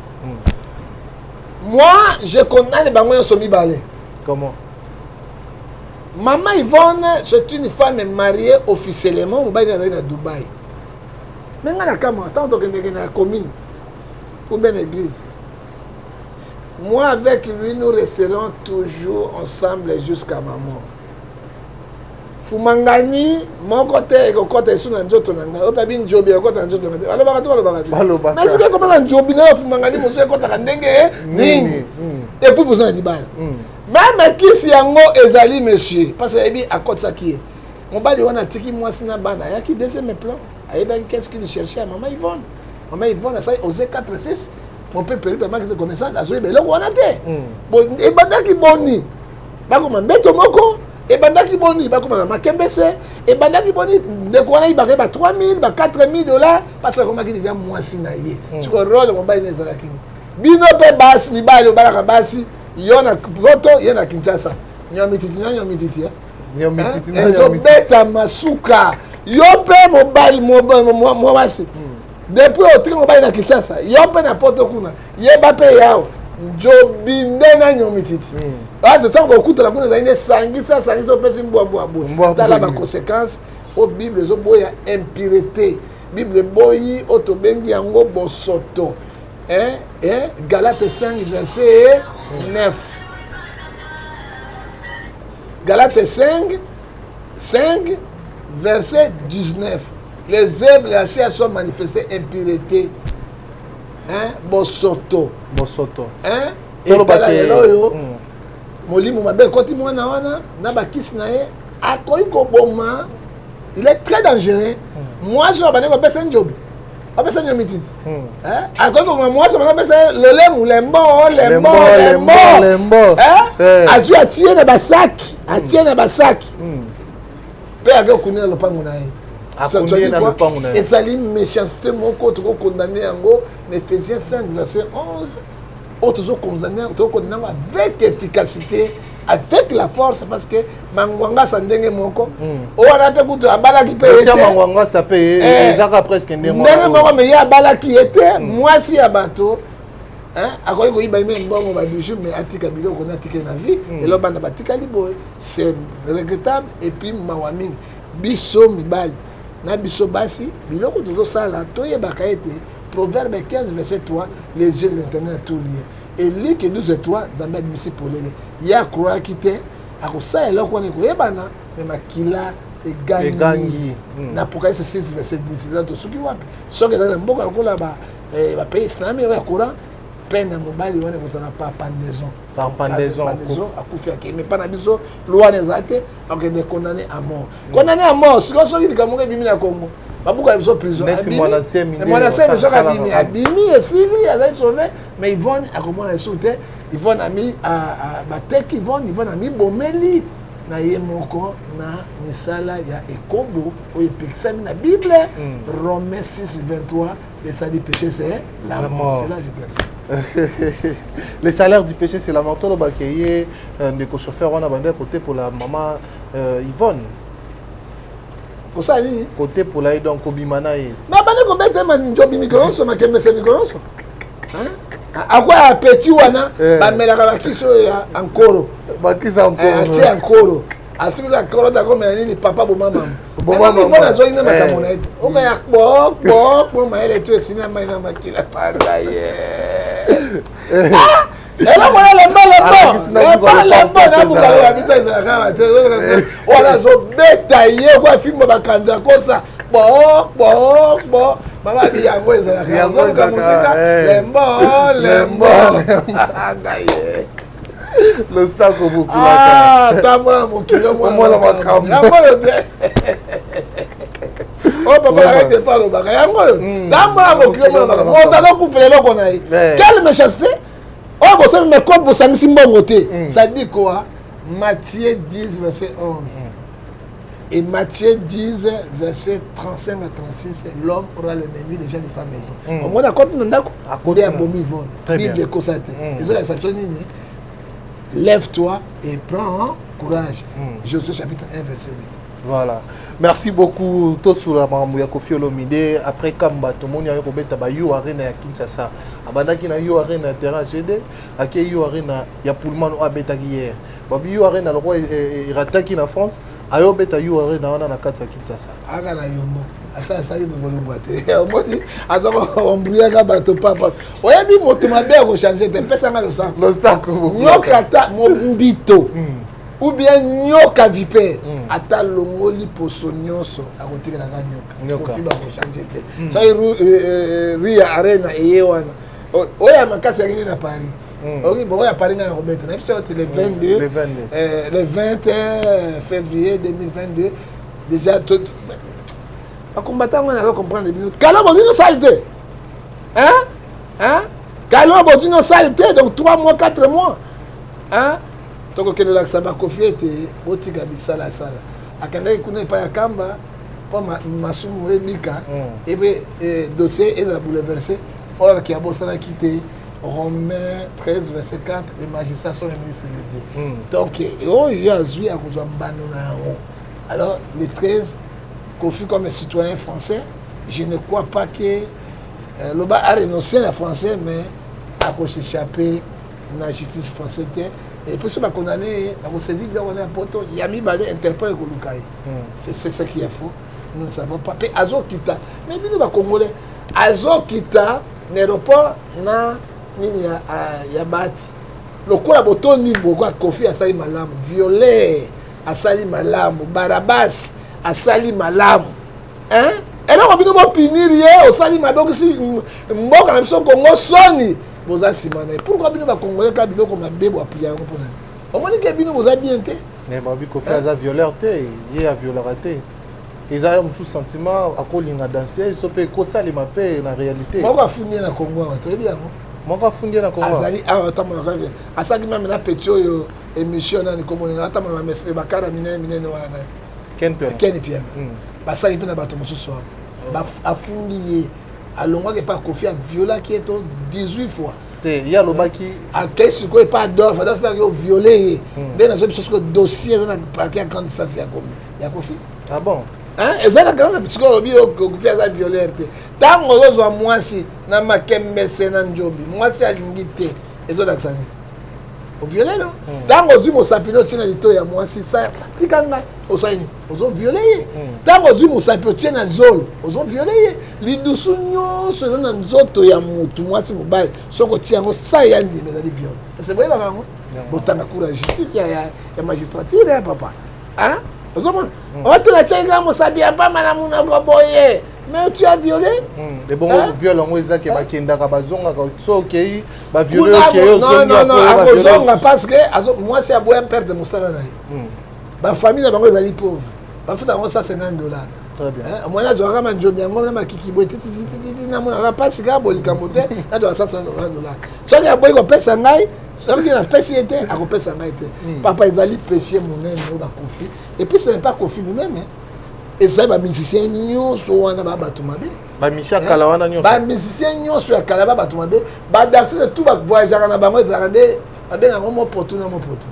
Speaker 1: Moi, je condamne bango nyonso mibale.
Speaker 2: Comment?
Speaker 1: Maman Yvonne, c'est une femme mariée officiellement, mobali azali na Dubai. Me ngai na kamwa, ntango tokendeke na commune ou bien na église, moi avec lui, nous resterons toujours ensemble jusqu'à ma mort. Fumangani moko te ekokɔta esu na nzoto na ngai. Oyo babi njobi ekokɔta na nzoto na ngai te, balobaka te, balobaka te.
Speaker 2: Balobaka.
Speaker 1: Mais soki ekoma njobi na yo, fumangani mosusu ekɔtaka ndenge nini? Et puis boza na libala, même kisi yango ezali monsieur, parce que ayebi akɔtisaki ye. Mobali wana atiki mwasi na bana, ayaki deuxième plan, ayebaki qu'est-ce qu'il cherchait ya Mama Yvonne. Mama Yvonne asali Osée 4 6: mon peuple périt par manque de connaissance. Azoyeba eloko wana te. Bon, ebandaki boni bakoma mbeto moko? Ebandaki boni bakoma na makembese? Ebandaki boni ndeko wana yibaka ye ba 3000, ba 4000 dollars, parce que akomaki deja mwasi na ye? Sikoyo role mobali na ezalaki nini? Bino mpe basi, mibali obalaka basi, yo na Poto, ye na Kinshasa, nyomititi na nyomititi, eh?
Speaker 2: Nyomititi na nyomititi.
Speaker 1: Ezobeta masuka. Yo mpe mobali, mwasi, depuis otiki mobali na Kinshasa, yo mpe na Poto kuna, yeba mpe yawe njobi nde na nyomititi. Ata ntango bokutana kuna, ezali nde sangisa sangisa, opesi mbwambwa boye.
Speaker 2: Mbwa
Speaker 1: Tala
Speaker 2: boye.
Speaker 1: Baconséquence oyo Bible ezoboya impureté, Bible eboyi oyo tobengi yango bosoto, hein? Hein? Galate 5 verset 9, Galate 5 5 verset 19: les œuvres de la chair sont manifestées, impureté, hein? Bosoto.
Speaker 2: Bosoto.
Speaker 1: Hein?
Speaker 2: Toloba
Speaker 1: Etala
Speaker 2: te-
Speaker 1: lelo oyo molimo mabe ekoti mwana wana na bakisi na ye, akoki koboma. Il est très dangereux. Mwasi oyo abandi kopesa njobi, apesa nyomi titi, akoki koboma mwasi abandi kopesa ye lolemu, lembo lembo.
Speaker 2: Lembo,
Speaker 1: lembo.
Speaker 2: Lembo.
Speaker 1: Hein? Azwi, atie na basaki, atie na basaki mpe ake okundi na lopango na ye.
Speaker 2: Akundi ye na lopango na ye.
Speaker 1: Ezali méchanceté moko tokokondane yango na Éphésiens 5 verset 11, oyo tozokondane yango avec efficacité, avec la force, parce que mangwangasa ndenge moko oyo wana mpe kutu abalaki mpe ye
Speaker 2: Christian
Speaker 1: te.
Speaker 2: Mangwangasa mpe ezaka presque ndenge
Speaker 1: ndenge
Speaker 2: wana.
Speaker 1: moko, me ye abalaki ye te. Mwasi ya bato, hein, akoki koyiba ye mbongo, babijou, mais atika biloko na atika na vie. Lelo bana batikali boye, c'est regrettable. Et puis mawa mingi, biso mibali na biso basi, biloko tozosala, toyebaka ete Proverbe 15 verset 3: les yeux de l'Éternel tout lieu, et Luc 12 3, Nzambe abimisi polele. Ye akroyaki te akosala eloko wana, ekoyebana, me makila egangi.
Speaker 2: Egangi.
Speaker 1: Na Apocalypse 6 verset 10, lelo tosuki wapi? Soki ezali na mboka lokola bapays islami oyo ya Coran. Peine ya mobali wana ekozala par pendaison.
Speaker 2: Par pendaison.
Speaker 1: Pendaison, akufi akei. Mais mpa na biso loi wana eza te, akokende condamné à mort. Condamné à mort, sikoyo soki likambo moko ebimi na Congo, babuka biso prison.
Speaker 2: Neti Mwana Nsemi nde
Speaker 1: Mwana Nsemi soki
Speaker 2: osala
Speaker 1: abimi,
Speaker 2: kaka.
Speaker 1: Abimi, esili, azali sauvé, mais Yvonne akomona lisusu te. Yvonne ami bateki Yvonne, Yvonne amibomeli na ye moko na misala ya ekobo oyo epekisami na Bible, Romains 6 23, le salaire du péché, c'est la
Speaker 2: La
Speaker 1: mort.
Speaker 2: mort.
Speaker 1: C'est là je termine.
Speaker 2: Le salaire du péché, c'est la mort. Tolobaka ye ndeko chauffeur wana bandaki kotepola mama Yvonne.
Speaker 1: Kosala nini?
Speaker 2: Kotepola ye, donc kobima na ye.
Speaker 1: Mais abandi kobetema njobi mikolo nyonso, makembese mikolo nyonso. Hein? Akwa ya petit wana, bamelaka bakisi oyo ya ankoro.
Speaker 2: Bakisi ya ankoro.
Speaker 1: Atie ankoro, asiki ankoro takomela nini, papa boma mama.
Speaker 2: Boma mama.
Speaker 1: Ivone azwaki nde makambo na ye te, oka ya kpo kpo kpo, mayele to esili na mai na makila tanga ye. Eloko ya lembo
Speaker 2: Alakisi na
Speaker 1: lembo
Speaker 2: buka
Speaker 1: lembo lembo
Speaker 2: lopango
Speaker 1: na buka
Speaker 2: ezalaka.
Speaker 1: loba bita ezalaka kaka te wana azobeta ye kwa fimbo bakanza kosa kpo kpo kpo, mama abi yango ezalaka.
Speaker 2: Yango
Speaker 1: ozoluka
Speaker 2: ezalaka,
Speaker 1: mosika. Lembo lembo ngai ye.
Speaker 2: Losako bokulaka.
Speaker 1: Ah, tambola mokili, omona
Speaker 2: Omona
Speaker 1: makambo.
Speaker 2: makambo.
Speaker 1: Yango oyo te oyo papa nanga defa alobaka, yango oyo, tambola mokili, omona makambo. Moto azokufela eloko na ye. Quelle méchanceté oyo bosali! Mais comme bosangisi mbongo te, ça dit quoi? Matthieu 10 verset 11 et Matthieu 10 verset 35 à 36, l'homme aura l'ennemi déjà de sa maison. Omoni akoti na ndako
Speaker 2: Akoti
Speaker 1: nde abomi Yvonne.
Speaker 2: Très bien.
Speaker 1: Bible ekosa te. Ezolakisa biso nini? Lève-toi et prends courage. Josué chapitre 1 verset 8.
Speaker 2: Voilà, merci beaucoup. Tosula makambo ya Kofi Olomide. Après Kamba, tomoni aye kobeta ba U Arena ya Kinshasa. Abandaki na U Arena ya terrain GD, ake U Arena ya Pullman oyo abetaki hier. Babi U Arena lokwa erataki na France, ayobeta U Arena wana na kati ya Kinshasa.
Speaker 1: Aka na yombo, ata asali bokolongwa te. Omoni aza koembruyaka bato papa. Oyebi moto mabe akochange te. Pesanga losako.
Speaker 2: Losako.
Speaker 1: Nyoka ata mombito ou bien nyoka vipère, ata longoli poso nyonso, akotikelaka nyoka.
Speaker 2: Nyoka.
Speaker 1: Kofi bakochange te. Soki ria Arena eye wana, oyo ya makasi yakini na Paris. Oki bon, oyo ya Paris ngai na kobeta na biso te le 22.
Speaker 2: Le 22.
Speaker 1: Le 20 février 2022 déjà bakombata ngo. Nazo comprendre bino kala bozwi nosali te, hein, hein, kala bozwi nosali te. Donc 3 mois, 4 mois, hein, tokokende olakisa bakofi ete botika bisalasala. Akendaki kuna epai ya Kamba mpo masumu ebika ebe dossier ezala bouleversé, or ki abosanaki te Romain 13 verset 4, les magistrats sont les ministres de Dieu. Donc oyo ye azwi, akozwa mbano na yango. Alors le 13, Kofi comme citoyen français, je ne crois pas que loba a renoncé na français, mais akos'échapper na justice français te. Et puis so bakondamné ye, bakosaisir biloko wana ya poto ya mibale, Interpol ekoluka ye. C'est ce qui est faux, nous ne savons pas. Mpe azokita, mais bino bacongolais, azokita na aéroport na nini ya bati lokola botondi mboko. Kofi asali malamu, violeur asali malamu, Barabas asali malamu, hein? Eloko bino bopunir ye, osali mabe, okisi mboka na biso Kongo soni, boza nsima na ye. Pourquoi bino bacongolais kaka biloko mabe boapuya yango? Mpona omoni ke bino boza bien te.
Speaker 2: Mais babi Kofi aza violeur te, ye aviolaka te. Eza ye mosusu sentiment, akolinga danseuse so mpe ekosalema mpe na réalité.
Speaker 1: Moko afundi ye na Kongo awa, toyebi yango.
Speaker 2: Moko afundi ye na Kongo.
Speaker 1: Azali awa, atambolaka bien, asalaki même na petit oyo émission nani komonena, atambola bamesere bakara minene minene wana nani.
Speaker 2: Ken Piana.
Speaker 1: Ken Piana. Basali mpe na bato mosusu awa. Afundi ye, alongwaki epa Kofi, aviolaki ye to 18 fois.
Speaker 2: Te, ye alobaki.
Speaker 1: Akei sikoyo epa Adolphe, Adolphe mpe aki oviole ye. Nde nazo biso sikoyo dossier eza na parquet ya grande instance ya komi ya Kofi.
Speaker 2: Ah bon?
Speaker 1: Eza na grande. Sikoyo olobi yo Kofi aza violeur te. Ntango ozozwa mwasi na makembese na njobi, mwasi alingi te, ezolakisa nini? Oviole no. Ntango ozwi mosapi no otie na litoi ya mwasi, sa tika ngai, osali nini? Ozoviole ye. Ntango ozwi mosapi otie na zolo, ozoviole ye. Lidusu nyonso eza na nzoto ya motu, mwasi, mobali, soki otie yango sa ya ndima, ezali viol. Ese boyebaka yango, botanga cour ya justice ya magistrature ya papa. Ozomona otela tiaki kaka mosapi ya pamba na monoko boye. Mais tu as violé.
Speaker 2: Ebongo viol yango eza ke bakendaka, bazongaka, so okei baviole, okei.
Speaker 1: Non, non, non, akozonga parce que mwasi aboya perdre mosala na ye. Bafamille na bango ezali pauvre, bafuta yango 150 $. Mwana azwaka manjomi yango na makiki boye titititi, namonaka mpasi kaka boye, likambo te, nazwaka 150 $. Soki aboyi kopesa ngai, soki napesi ye te, akopesa ngai te. Papa, ezali péché monene oyo bakofi. Et puis ce n'est pas Kofi lui-même, ezali bamusicien nyonso wana, ba bato mabe.
Speaker 2: Bamusicien ya kala wana nyonso.
Speaker 1: Bamusicien nyonso ya kala, ba bato mabe, badanseuse tout bavoyageaka na bango, ezalaka nde babenga yango mopotu na mopotu.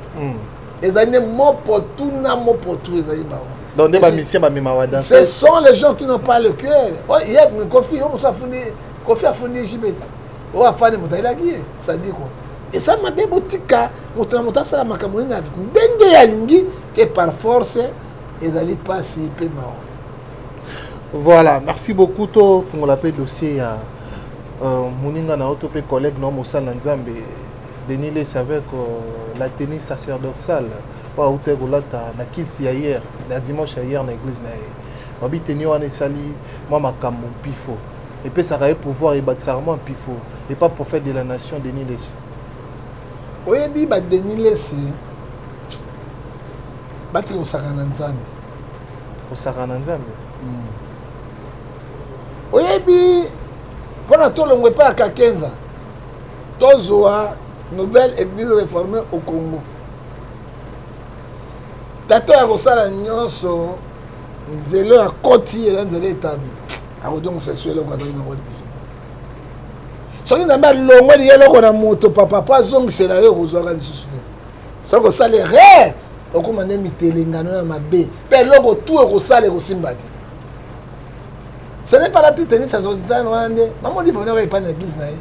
Speaker 1: Ezali nde mopotu na mopotu, ezali bango.
Speaker 2: Donc nde bamusicien bamema
Speaker 1: badanseuse. Ce sont les gens qui n'ont pas le cœur. Ye Kofi yo mosu afundi, Kofi afundi jibeta oyo afandi, moto ayelaki ye, c'est-à-dire quoi? Eza mabe. Botika moto na moto asala makambo nini na ndenge ye alingi ke par force, ezali mpasi mpe mawa.
Speaker 2: Voilà, merci beaucoup. Tofungola mpe dossier ya moninga na yo to mpe collègue na yo, mosala na Nzambe Denis Lessie, avec la tenue sacerdotale oyo auta kolata na culte ya hier, na dimanche ya hier, na église na ye. Babi tenue wana esali mwa makambo mpifo, epesaka ye pouvoir, ebakisaka mwa mpifo epa prophète de la nation Denis Lessie.
Speaker 1: Oyebi, baDenis Lessie batika kosaka na Nzambe.
Speaker 2: Kosaka na Nzambe.
Speaker 1: Oyebi, mpona tolongwa epai ya Kakenza, tozwa Nouvelle Église Réformée au Congo, tata ya kosala nyonso, nzela oyo akoti eza nzela etabi, akozongisa esu eloko azali nango liboso te. Soki Nzambe alongoli ye eloko na moto, papa, po azongisela yo, okozwaka lisusu te. Soki osala erreur, okóma nde mitelengano ya mabe, mpe eloko tu ekosala ekosimba te. Ce n'est pas la tenue sacerdotale wana nde mama Olive wana epai na église na ye.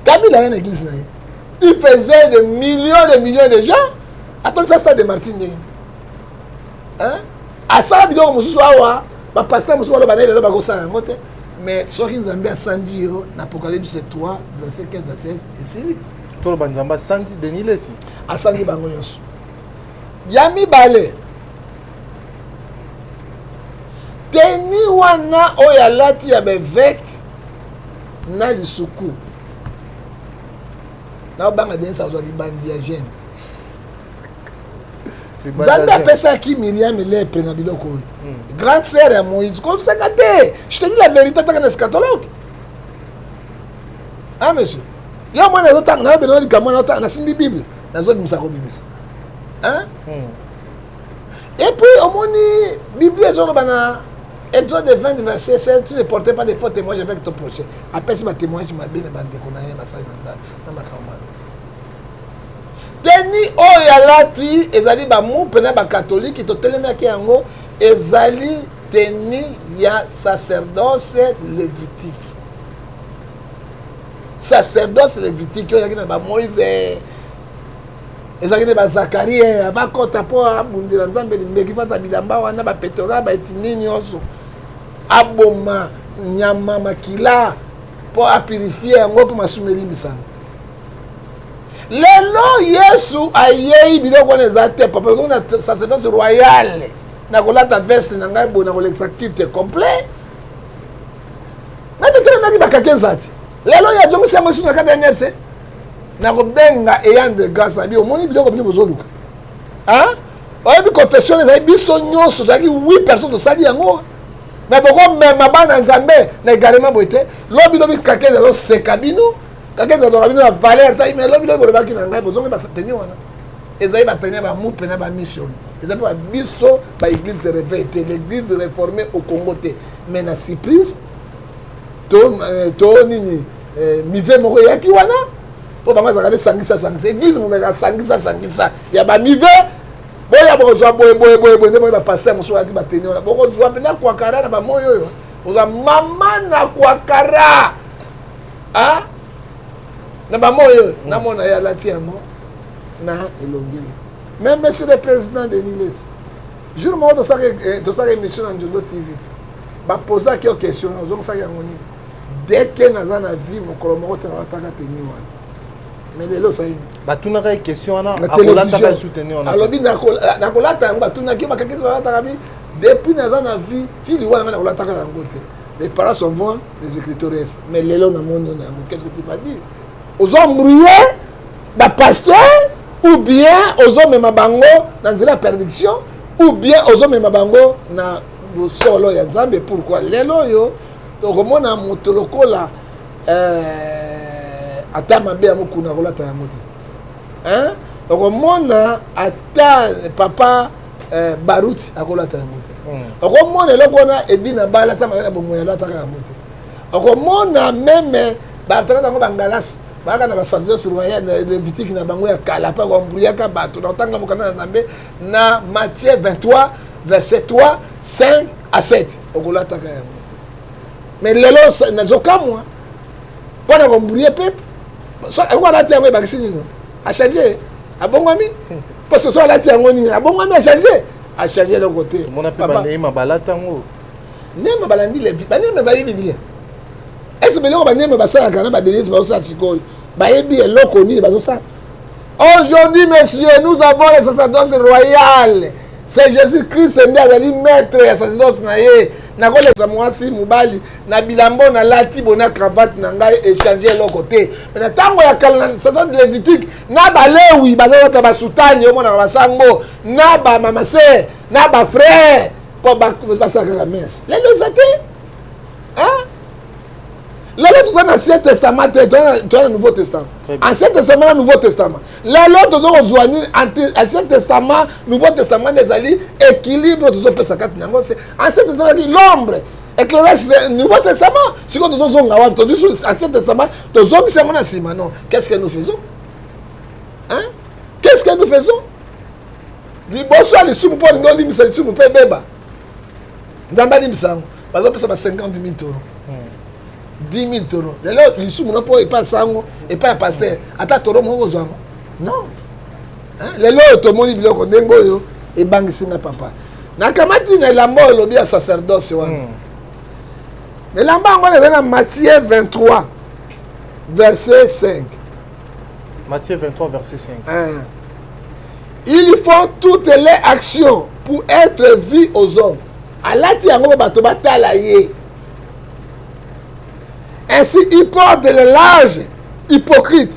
Speaker 1: Kabila ye na église na ye, il faisait des millions de millions de gens, atondisa stade de Martyrs ndenge asala biloko mosusu awa. Bapasteur mosusu baloba na ye lelo bakosala yango te. Mais soki Nzambe asandi yo na Apocalypse 3 verset 15 à 16, esili.
Speaker 2: Toloba Nzambe asandi Denis Lessie?
Speaker 1: Asandi bango nyonso. Ya mibale, tenue wana oyo alati ya baévêque na lisuku, naobanga Denis azwa libandi ya jeune. Nzambe apesaki Miriam lèpre na biloko oyo, grande sœur ya Moïse. Koseka te, je te dis la vérité, ataka na eschatologue. Ah monsieur, yo mwana azotanga, nayobena likambo wana, nasimbi Bible, nazobimisa, kobimisa. Et puis omoni, Bible ezoloba na Exode 20 verset 7: "Tu ne portais pas de faux témoignage avec ton prochain." Apesi batémoignage mabe na bandeko na ye basali na Nzambe na makambo mabe. Tenue oyo alati ezali bamu mpena bakatolike totelemaki yango, ezali tenue ya sacerdoce lévitique. Sacerdoce lévitique oyo ezalaki na baMoïse, ezalaki nde baZakarie, abakɔta mpo abundela Nzambe limbeki, fata bilamba wana, bapetola, baetini nyonso, aboma nyama, makila mpo apurifie yango mpo masumu elimbisana. Lelo Yesu ayei, biloko wana eza te. Papa, ozongi na sacerdoce royale, nakolata veste na ngai boye, nakolekisa culte complet. Nati telemaki bakake nzati. Lelo oyo azongisi yango lisusu na kati ya NRC, nakobenga ayant de grâce na bi. Omoni biloko bino bozoluka, oyebi, confession ezali biso nyonso, tozalaki 8 personnes, tosali yango. Mais bokomema bana Nzambe na égarement boye te. Lobi lobi kake azoseka bino, kake azwaka bino na valeur ta. Mais lobi lobi bolobaki na ngai, bozongi batenue wana, ezali batenue bamu mpena bamission, eza mpe babiso baéglise de réveil te, l'Église réformée au Congo te. Mais na surprise to nini, mive moko eyaki wana mpo bango azalaka nde sangisa sangisa, église momeka sangisa sangisa ya bamive. Boya, bokozwa boye boye boye boye nde boye. Bapasteur mosusu alati batenue wana, bokozwa mpena kwakara na bamoi oyo, ozwa mama na kwakara na bamoi oyo. Namona ye alati yango na elongi oyo. Mais monsieur le président Denis Lessie, jour moko tosaka émission na Njondo TV, bapozaki yo question, ozongisaki yango nini? Dès que naza na vie, mokolo moko te nalataka tenue wana. Mais lelo osali.
Speaker 2: Batunaka ye question wana.
Speaker 1: Na télévision alobi nakolata yango. Batunaki yo, bakaki balataka bi. Depuis naza na vie ti liwa na ngai, nakolataka yango te. Les paroles s'envolent, les écritures restent. Mais lelo namoni yo na yango, qu'est-ce que tu vas dire? Ozo embrouiller ba pasteur ou bien ozomema bango na nzela ya perdition ou bien ozomema bango na bosolo ya Nzambe. Pourquoi lelo oyo okomona moto lokola ata mabe ya mokuna akolata yango te, hein? Okomona ata papa Baruti akolata yango te. Okomona eloko wana Edina Bala ata mabe na bomoi alataka yango te. Okomona même batalata yango bangalasi bayaka na basacerdoce royal na lévitique na bango ya kala mpe koambruyaka bato na kotanga mokanda na Nzambe na Matthieu 23 verset 3 5 à 7, okolataka yango te. Mais lelo nazokamwa mpona koembrouiller peuple. Eko alati yango, ebakisi nini? Achanger, abongwami? Parce que so alati yango nini, abongwami, achanger? Achanger eloko te.
Speaker 2: Omona mpe baneyema balata yango.
Speaker 1: Ndenge balandi levi, baneme bayebi Biblia. Ese biloko baneme basalaka na badenise bazosala sikoyo, bayebi eloko nini bazosala? Aujourd'hui, messieurs, nous avons le sacerdoce royal, c'est Jésus Christ nde azali maître ya sacerdoce na ye. Nakolekisa mwasi mobali na bilambo nalati bona cravate na ngai, echanger eloko te. Mais na ntango ya kala, na sacerdoce lévitique na balewi, bazolata basoutane, omonaka basango na bamamase na bafrère mpo basala kaka messe. Lelo eza te. Lelo toza na Ancien Testament te, toza na Nouveau Testament. Ancien Testament na Nouveau Testament, lelo toza kozwa nini? Ancien Testament, Nouveau Testament nde ezali équilibre tozopesa kati na yango. Ancien Testament ezali l'ombre, éclairage Nouveau Testament. Sikoyo tozozonga wapi? Tozwi su Ancien Testament, tozongisa yango na nsima? Non. Qu'est-ce que nous faisons, hein? Qu'est-ce que nous faisons? Liboso ya lisumu, mpo olingi olimbisa lisumu mpe ebeba, Nzambe alimbisa yango, bazopesa ba 50 000 toro, 10 000 toro. Lelo lisumu no mpo epai sango, epai ya pasteur, ata toro moko kozwango non. Lelo oyo tomoni biloko ndenge oyo ebangisi nga papa. Nakamati na elamba oyo elobi ya sacerdoce wana. Elamba yango wana eza na Matthieu 23 verset 5.
Speaker 2: Matthieu 23 verset 5.
Speaker 1: Ils font toutes les actions pour être vus aux hommes. Alati yango mpo bato batala ye. Ainsi, ils portent le large hypocrite,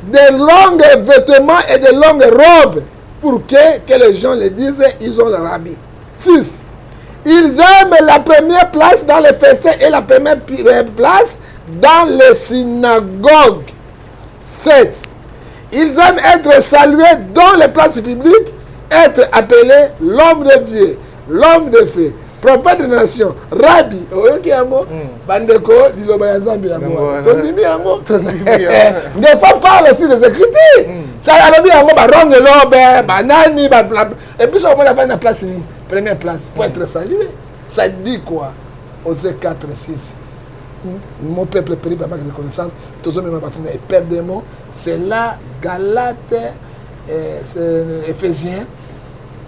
Speaker 1: de longues vêtements et de longues robes pour que les gens les disent, ils ont le rabbi. 6. Ils aiment la première place dans les festins et la première place dans les synagogues. 7. Ils aiment être salués dans les places publiques, être appelés l'homme de Dieu, l'homme de feu, prophète de nation, rabbi. Oyoki yango, bandeko, liloba ya Nzambe yango wana. Tondimi yango. Des fois parle aussi des Écritures. Ça alobi yango baronge lobe, banani, ba et puis ça omona na place nini? Première place pour être salué. Ça dit quoi? Osée 4 6. Mon peuple périt par manque de connaissance. Tozomema bato na éperdument. C'est là Galate, c'est Éphésiens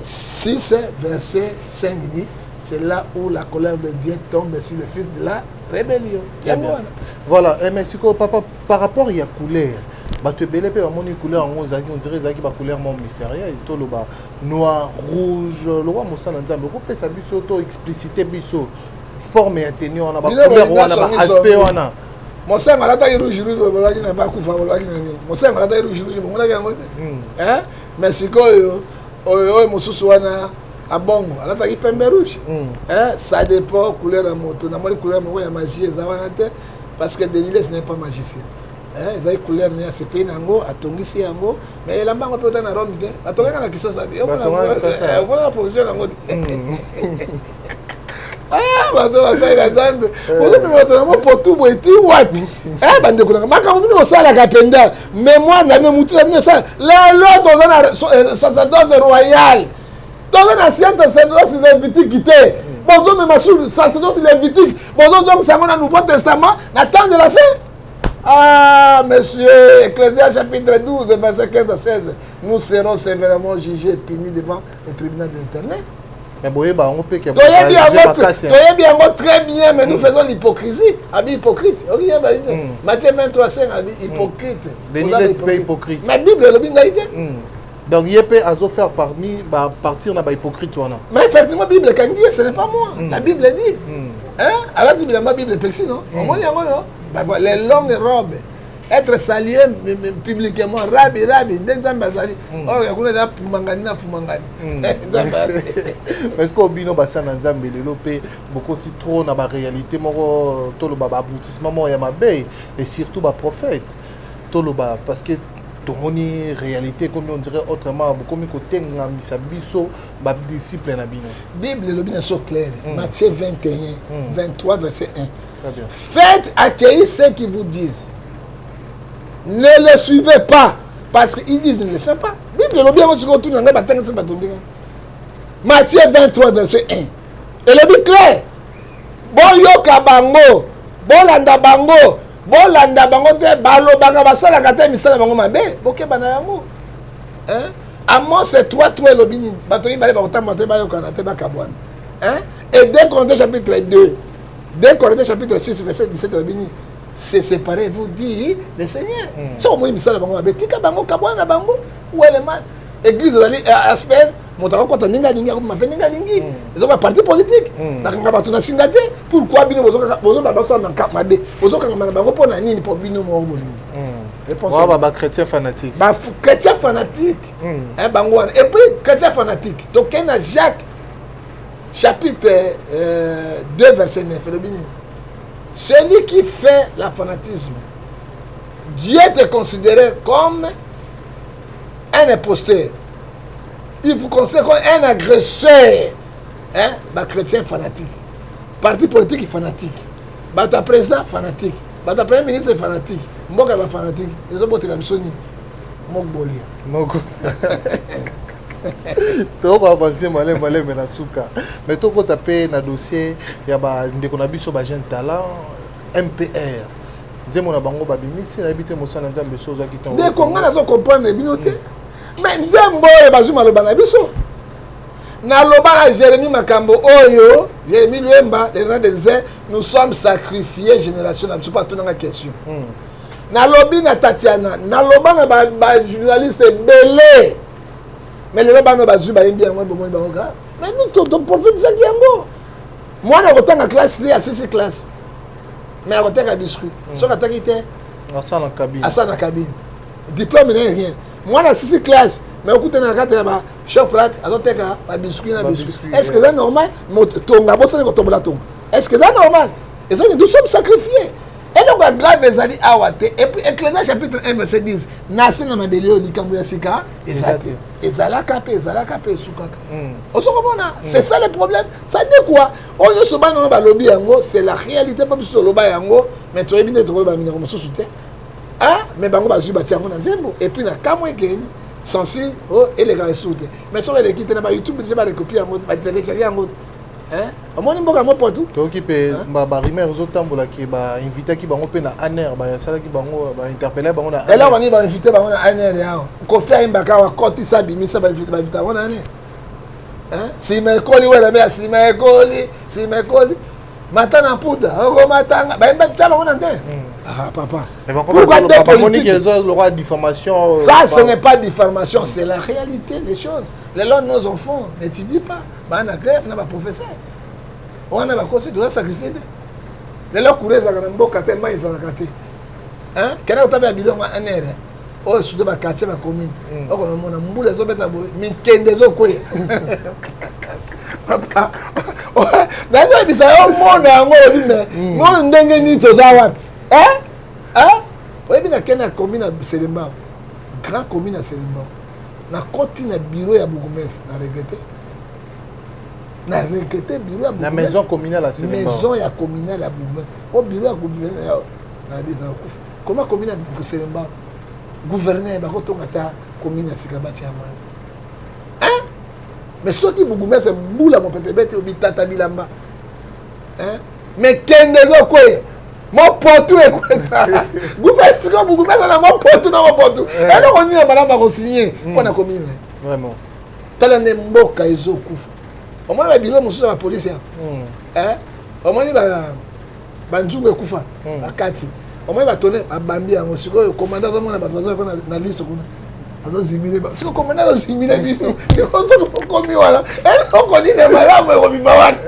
Speaker 1: 6 verset 5 dit, c'est là où la colère de Dieu tombe sur le fils de la rébellion. Yango wana.
Speaker 2: Voilà, eh, mais sikoyo papa, par rapport ya couleur, bato ebele mpe bamoni couleur yango ezalaki, on dirait ezalaki bacouleur moko mystérieuse, toloba noir, rouge. Lokwa mosala Nzambe, okopesa biso to explicité biso forme ya tenue wana, bacouleur wana, baaspect wana?
Speaker 1: Mosengo alataki rouge rouge, bolobaki na bakufa, bolobaki na nini? Mosengo alataki rouge rouge, bomonaki yango te. Mais sikoyo oyo, oyo mosusu wana abongo alataki pembe rouge. Ça dépend couleur ya moto. Namoni couleur moko ya magie eza wana te, parce que Denis ce n'est pas magicien. Ezali couleur ne asepeli na yango, atongisi yango. Mais elamba yango mpe ota na Rome te, batongaka na Kisasa te. Omona position yango te. Bato basalela Nzambe, ozomema bato na mopotu boye ti wapi? Bandeko nanga, makambo bino osalaka mpenza, mémoire na bino, mutu na bino esala. Lelo toza na sacerdoce royal, toza na ancien sacerdoce lévitique te. Bozomema sur sacerdoce lévitique, bozozongisa yango na Nouveau Testament na temps de la fin. Ah, monsieur, Ecclésiaste chapitre 12, verset 15 à 16, nous serons sévèrement jugés et punis devant le tribunal de l'Éternel.
Speaker 2: Mais boyeba yango mpe ke
Speaker 1: Toyebi yango, toyebi yango très bien, mais nous faisons l'hypocrisie. Abi hypocrite, oki yeba te. Matthieu 23 5, abi hypocrite.
Speaker 2: Denis Lessie mpe hypocrite.
Speaker 1: Mais Bible elobi, ngai te.
Speaker 2: Donc ye mpe azofaire parmi bapartir na bahypocrite wana.
Speaker 1: Mais effectivement, Bible ekangi ye, ce n'est pas moi, la Bible dit, hein? Alati bilamba Bible epekisi, non? Omoni yango, non? Les longues robes, être salué publiquement, rabi, rabi, nde Nzambe azali. Or ya kuna eza pumangani na fumangani. Nzambe azali.
Speaker 2: Est ce que bino basala na Nzambe lelo mpe bokoti trop na baréalité moko, toloba baaboutissement moko ya mabe, et surtout baprophète, toloba, parce que tomoni réalité ekomi, on dirait autrement, bokomi kotengamisa biso badisciple na bino?
Speaker 1: Bible elobi na so clair, Matthieu 21 23 verset 1.
Speaker 2: Très bien.
Speaker 1: Faites accueillir ceux qui vous disent, ne le suivez pas parce qu'ils disent, ne le faites pas. Bible elobi yango. Sikoyo otuna ngai, batangisi bato ndenge? Matthieu 23 verset 1 elobi clair: boyoka bango, bolanda bango, bolanda bango te. Balobaka, basalaka te, misala bango mabe, bokeba na yango. Hein? Amos 3 3 elobi nini? Bato mibale bakotambola te bayokana te, bakabwana. Hein? Et 2 Corinthiens chapitre 2, 2 Corinthiens chapitre 6 verset 17 elobi nini? Se séparer vous, dit le Seigneur. Soki omoni misala bango mabe, tika bango, kabwana na bango. Welema église ezali aspect moto akokɔta ndenge alingi, akobima mpe ndenge alingi. Ezoka parti politique, bakanga bato na singa te. Pourquoi bino bozoba basala mabe, bozokangama na bango mpo na nini? Mpo bino moko bolingi. Réponse.
Speaker 2: Wa bachrétien fanatique.
Speaker 1: Bachrétien fanatique, bango wana. Et puis chrétien fanatique, tokei na Jacques chapitre 2 verset 9, elobi nini? Celui qui fait la fanatisme, Dieu te considérait comme un imposteur, il vous considère comme un agresseur. Hein? Bachrétien fanatique, parti politique fanatique, bato ya président fanatique, bato ya premier ministre fanatique, mboka ya bafanatique ezobotela biso nini? Mokbolia.
Speaker 2: Moko tokoavance maleme maleme na suka, mais tokota mpe na dossier ya bandeko na biso bajeune talent MPR. Nzembo na bango babimisi, nayebi te, mosala na Nzambe, so ozwaki ntango?
Speaker 1: Ndeko, ngai nazo comprendre bino te, mais nzembo oyo bazwi maloba na biso. Naloba na Jérémi makambo oyo, Jérémi Lwemba, le renard des, nous sommes sacrifiés, génération na biso, mpo atunanga question. Nalobi na Tatiana, naloba na bajournaliste ebele, mais lelo bana bazwi, bayembi yango, bomoni bango grave. Mais nous toprofetisaki yango. Mwana akotanga classe te, asisi classe, mais akoteka biscuit. Soki ataki te,
Speaker 2: asala na cabine.
Speaker 1: Asala na cabine, diplôme na ye rien. Mwana asisi classe, mais okutana na kati ya ba Shoprite, azoteka babiscuit na biscuit. Est ce que eza normal? Tonga bosani kotombola tonga, est ce que eza normal? Ezali, nous sommes sacrifiés. Eloko ya grave ezali awa te. Et puis Ecclésiaste chapitre 1 verset 10: na se na mabele oyo, likambo ya sika eza te, ezalaka mpe ezalaka mpe esukaka. Ozo komona, c'est ça le problème. Ça dit quoi? Oyo nyonso bana oyo balobi yango, c'est la réalité, mpo biso toloba yango, mais toyebi nde tokoloba minoko mosusu te. Ah, mais bango bazwi, batia yango na nzembo. Et puis na kamwe ekeni censure oyo elekaka esuku te, mais soki eleki te na bayoutube te, barecopie yango, batélécharge yango. Omoni mboka mo potu.
Speaker 2: Toyoki mpe barumeur ezotambolaki, bainvitaki bango mpe na ANR, basalaki bango, bainterpele bango na
Speaker 1: Eloko nini bainvite bango na ANR? Awa Kofi ayimbaka awa, kotisa, abimisa, bainvite bango na ANR. Nsima ekoli wela mpe nsima ekoli, nsima ekoli mata na mputa okomatanga, bayemba tia bango na nde. Ah papa,
Speaker 2: pourquoi des politiques? Eza diffamation.
Speaker 1: Ça, ce n'est pas diffamation, c'est la réalité des choses. Lelo nos enfants n'étudient pas, baa na grève na baprofesseur wana, bakosi. Toza sacrifie te. Lelo courant ezalaka na mboka te, mai ezalaka te. Kende kotaba ya bilongo anr oyo, surtout baquartier, bacommune, okomona mbula ezobeta boye, mikende ezokweya. Papa, nazoyebisa yo, mona yango, olobi me moyo ndenge nini? Toza wapi? Oyebi, nakende na commune ya Selembao, grand commune ya Selembao, nakoti na bureau ya bourgmestre, na regretter, na regretter bureau ya
Speaker 2: Na maison communale ya Selembao.
Speaker 1: Maison ya communale ya bourgmestre, o bureau ya gouverneur na biso kufa. Koma commune ya Selembao, gouverneur bakotonga ta commune ya sika, batia yango wana. Mais soki bourgmestre, mbula mopepe ebeti, bitata bilamba, mais kende ezokweya, mopotu ekweta. Sikoyo bourgmestre na mopotu na mopotu, eloko nini ya malamu akosinye mpo na commune?
Speaker 2: Vraiment.
Speaker 1: Tala nde mboka ezokufa. Omoni babiro mosusu ya bapolisi awa, omoni banzungu ekufa bakati, omoni batone babambi yango. Sikoyo komanda azomona bato bazoya na liste kuna, azozimile. Sikoyo komanda azozimile bino, soki okomi wana, eloko nini malamu ekobima wana?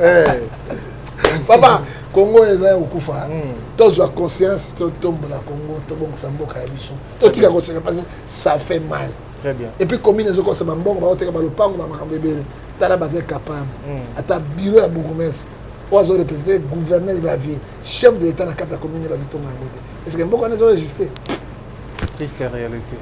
Speaker 1: Papa, Congo eza ya kokufa. Tozwa conscience, totombola Congo, tobongisa mboka ya biso, totika koseka parce que ça fait mal.
Speaker 2: Très bien.
Speaker 1: Et puis commune ezokosama mbongo, baoteka balopango, bamakambo ebele. Tala, baza capable, ata bureau ya bourgmestre oyo azoreprésente gouverneur de la ville, chef de l'État, na kati ya commune bazotonga yango te. Est ce que mboka wana ezoexiste?
Speaker 2: Triste réalité.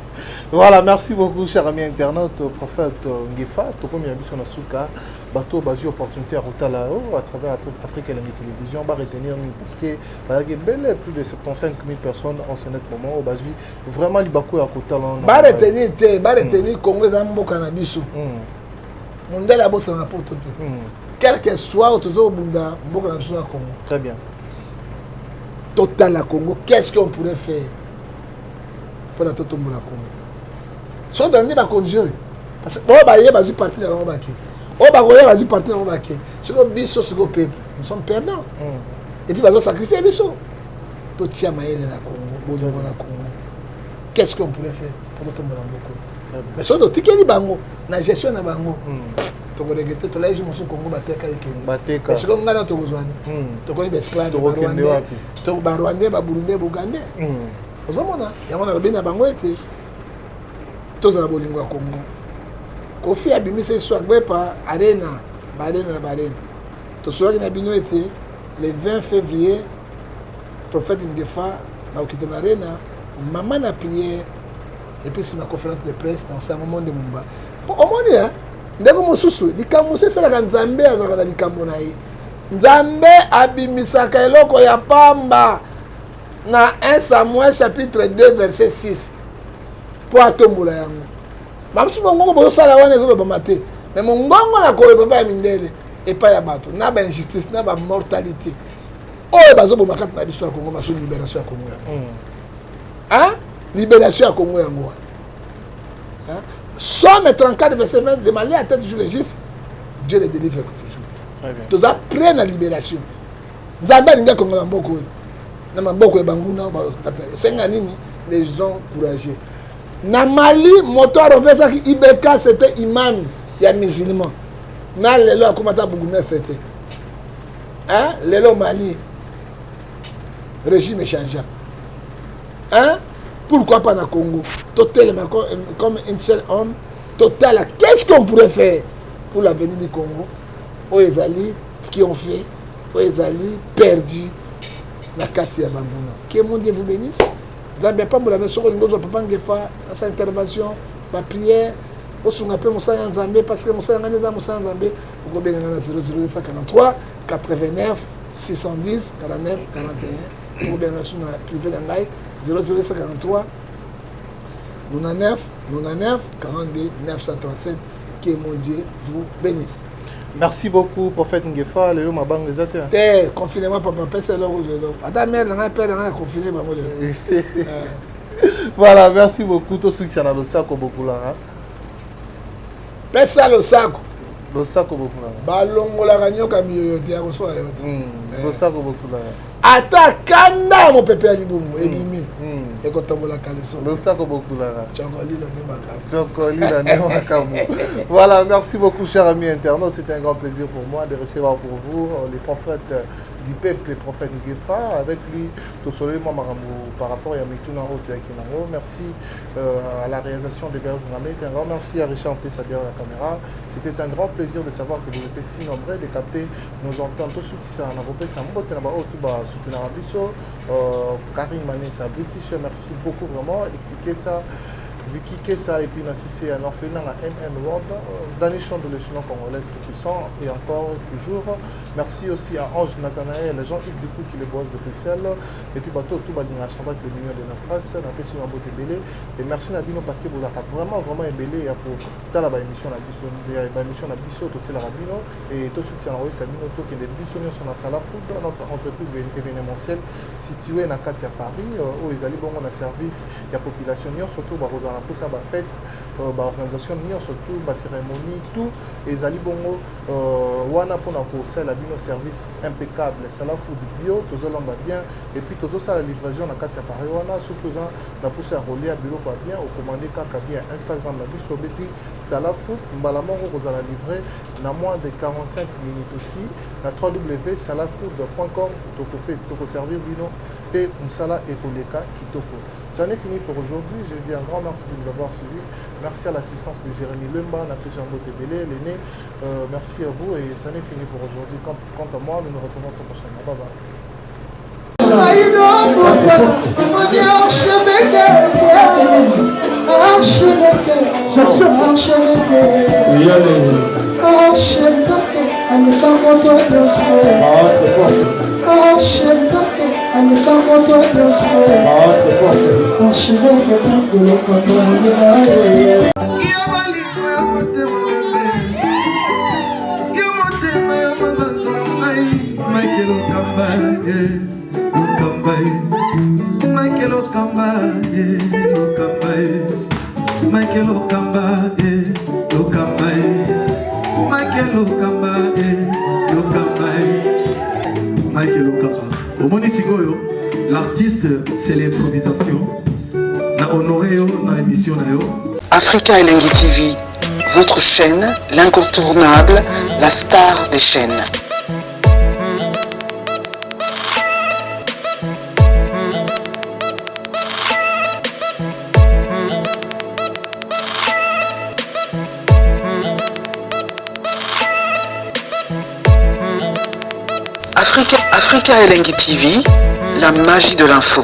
Speaker 2: Voilà, merci beaucoup, cher ami internaute, prophète Ngefa. Tokomi na biso na suka, bato bazwi opportunité ya kotala yo à travers Afrique Elengi Télévision, ba retenir nini? Parce que bazalaki ebele, plus de 75 000 personnes en ce net moment oyo bazwi vraiment libaku ya kotala.
Speaker 1: Baretenir te, baretenir Congo eza mboka na biso. Mondele abosana na poto te. Quel que soit oyo tozobunda, mboka na biso ya Congo.
Speaker 2: Très bien.
Speaker 1: Totala Congo, qu'est-ce qu'on pourrait faire mpona totombola Congo? Soki tolandi bakonzi oyo, parce que oyo baye bazwi parti na bango, bake, oyo bakoya bazwi parti na bango, bake. Sikoyo biso, sikoyo peuple, nous sommes perdants. Et puis bazosacrifie biso. Totia mayele na Congo, bolingo na Congo. Qu'est-ce qu'on pourrait faire mpo totombola mboka oyo? Mais soki totikeli bango na gestion na bango, tokoregretter. Tolayi mosusu Congo bateka, ekende.
Speaker 2: Bateka.
Speaker 1: Sikoyo ngai na tokozwani, tokomi baesclave.
Speaker 2: Tokokende wapi?
Speaker 1: Barwandais, baburundais, bougandais. Ozomona yango, nalobi na bango ete tozala bolingo ya Congo. Kofi abimisa biso agbepa arena, baarena na baarena. Tosolaki na bino ete le 20 février, prophète Ngefa nakokita na arena, mama na prière, et puis nsima conférence de presse na kosango monde mumba. Po omoni ndenge mosusu likambo mosusu esalaka, Nzambe azalaka na likambo na ye. Nzambe abimisaka eloko ya pamba na 1 Samuel chapitre 2 verset 6 mpo atombola yango. Bamosusu mongongo bozosala wana ezolobama te, mais mongongo na koloba epai ya mindele, epai ya bato na bainjustice na bamortalité oyo bazoboma kati na biso ya Congo. Baso libération ya Congo yango, hein? Libération ya Congo yango wana, hein? Psaume 34 verset 20: le malheur atteint toujours les justes, Dieu les délivre toujours.
Speaker 2: Très bien.
Speaker 1: Toza prêt na libération. Nzambe alingi akongola mboka oyo na maboko ya banguna. Esenga nini? Les gens courageux. Na Mali, moto arenversaki IBK, c'était imam ya musulman. Na lelo akomata bourgmestre te, hein? Lelo Mali régime échangea, hein? Pourquoi pas na Congo? Totelema comme un seul homme, totala qu'est-ce qu'on pourrait faire pour l'avenir du Congo oyo ezali qui ont fait, oyo ezali perdu na kati ya banguna. Que mon Dieu vous bénisse. Nzambe apambola. Me soki olingi ozwa papa Ngefa asa intervention, baprière, osunga mpe mosala ya Nzambe, parce que mosala ngai eza mosala ya Nzambe, okobenga ngai na 00243 89 610 49 41. Okobenga su na privé na ngai 00243 99 99 42 937. Que mon Dieu vous bénisse.
Speaker 2: Merci beaucoup, prophète Ngefa. Lelo mabanga eza te?
Speaker 1: Te, confinement papa, pesa eloko, ozwa eloko. Ata mare na ngai, pere na ngai na confine bango lelo.
Speaker 2: Voilà, merci beaucoup. Tosukisa na losako bokulaka.
Speaker 1: Pesa losako.
Speaker 2: Losako bokulaka.
Speaker 1: Balongolaka nyoka miyoyo te, ya koswa yo te.
Speaker 2: Losako bokulaka.
Speaker 1: Ata kanda ya mopepe ya libumu ebimi, ekotombolaka leso.
Speaker 2: Losako bokulaka.
Speaker 1: Chokolilo nde makambo.
Speaker 2: Chokolilo nde makambo. Voilà, merci beaucoup, chers amis internautes. C'est un grand plaisir pour moi de recevoir pour vous les prophètes du peuple, le prophète Ngefa. Avec lui, tosololi mwa makambo par rapport à mituna oyo toyaki nango. Merci à la réalisation de Bert Ngamé. Un grand merci à Richard Tessa derrière la caméra. C'était un grand plaisir de savoir que vous étiez si nombreux de capter nos ententes. Tous ceux qui sont en Europe, c'est un mot, soutenir biso. Karine Manessa, British, merci beaucoup vraiment. Expliquez ça. Vicky Kessa et puis Nassissé un orphelin à MM World, Danny Chon de le chinois congolais très puissant et encore toujours. Merci aussi à Ange Nathanaël, Jean-Yves Ducou qui le bosse de Bruxelles et puis bateau tout balinga Chantal le million de la presse, na pesi na beauté belé et merci na bino parce que vous avez vraiment vraiment ebele ya pour tala ba émission na biso, ba émission na biso to tela bino et to soutien na oyesa bino to kende biso nyonso na Sala Food, notre entreprise événementielle située na kati ya Paris, oyo ezali bongo na service ya population nyonso to bakozala na mposa bafête, baorganisation nyonso, tout bacérémonie, tout ezali bongo wana mpona kosalela. bino service impeccable. Sala Food Bio, tozolamba bien et puis tozosala livraison na kati ya Paris wana. Soki oza na posa ya kolia biloko ya bien, okomande kaka via Instagram na biso, obeti Sala Food, mbala moko kozala livré na moins de 45 minutes. Aussi na www.salafood.com, tokoservir bino mpe mosala ekoleka kitoko. Ça n'est fini pour aujourd'hui. Je dis un grand merci de nous avoir suivis. Merci à l'assistance de Jérémy Lemba, na Christian Botebele, l'aîné. Merci à vous et ça n'est fini pour aujourd'hui. Quant à moi, nous nous retrouvons très prochainement. Bye bye.
Speaker 5: Yo bolingo ya motema bebe, yo motema ya mabanza na ngai, Michael Okamba ye, Okamba ye, Michael Okamba ye, Okamba ye, Michael Okamba ye, Okamba ye, Michael Okamba ye, Okamba ye, Michael Okamba. Omoni sikoyo, l'artiste, c'est l'improvisation. Na honoré yo na émission na yo.
Speaker 6: Africa Elengi TV, votre chaîne, l'incontournable, la star des chaînes. Africa Elengi TV, la magie de l'info.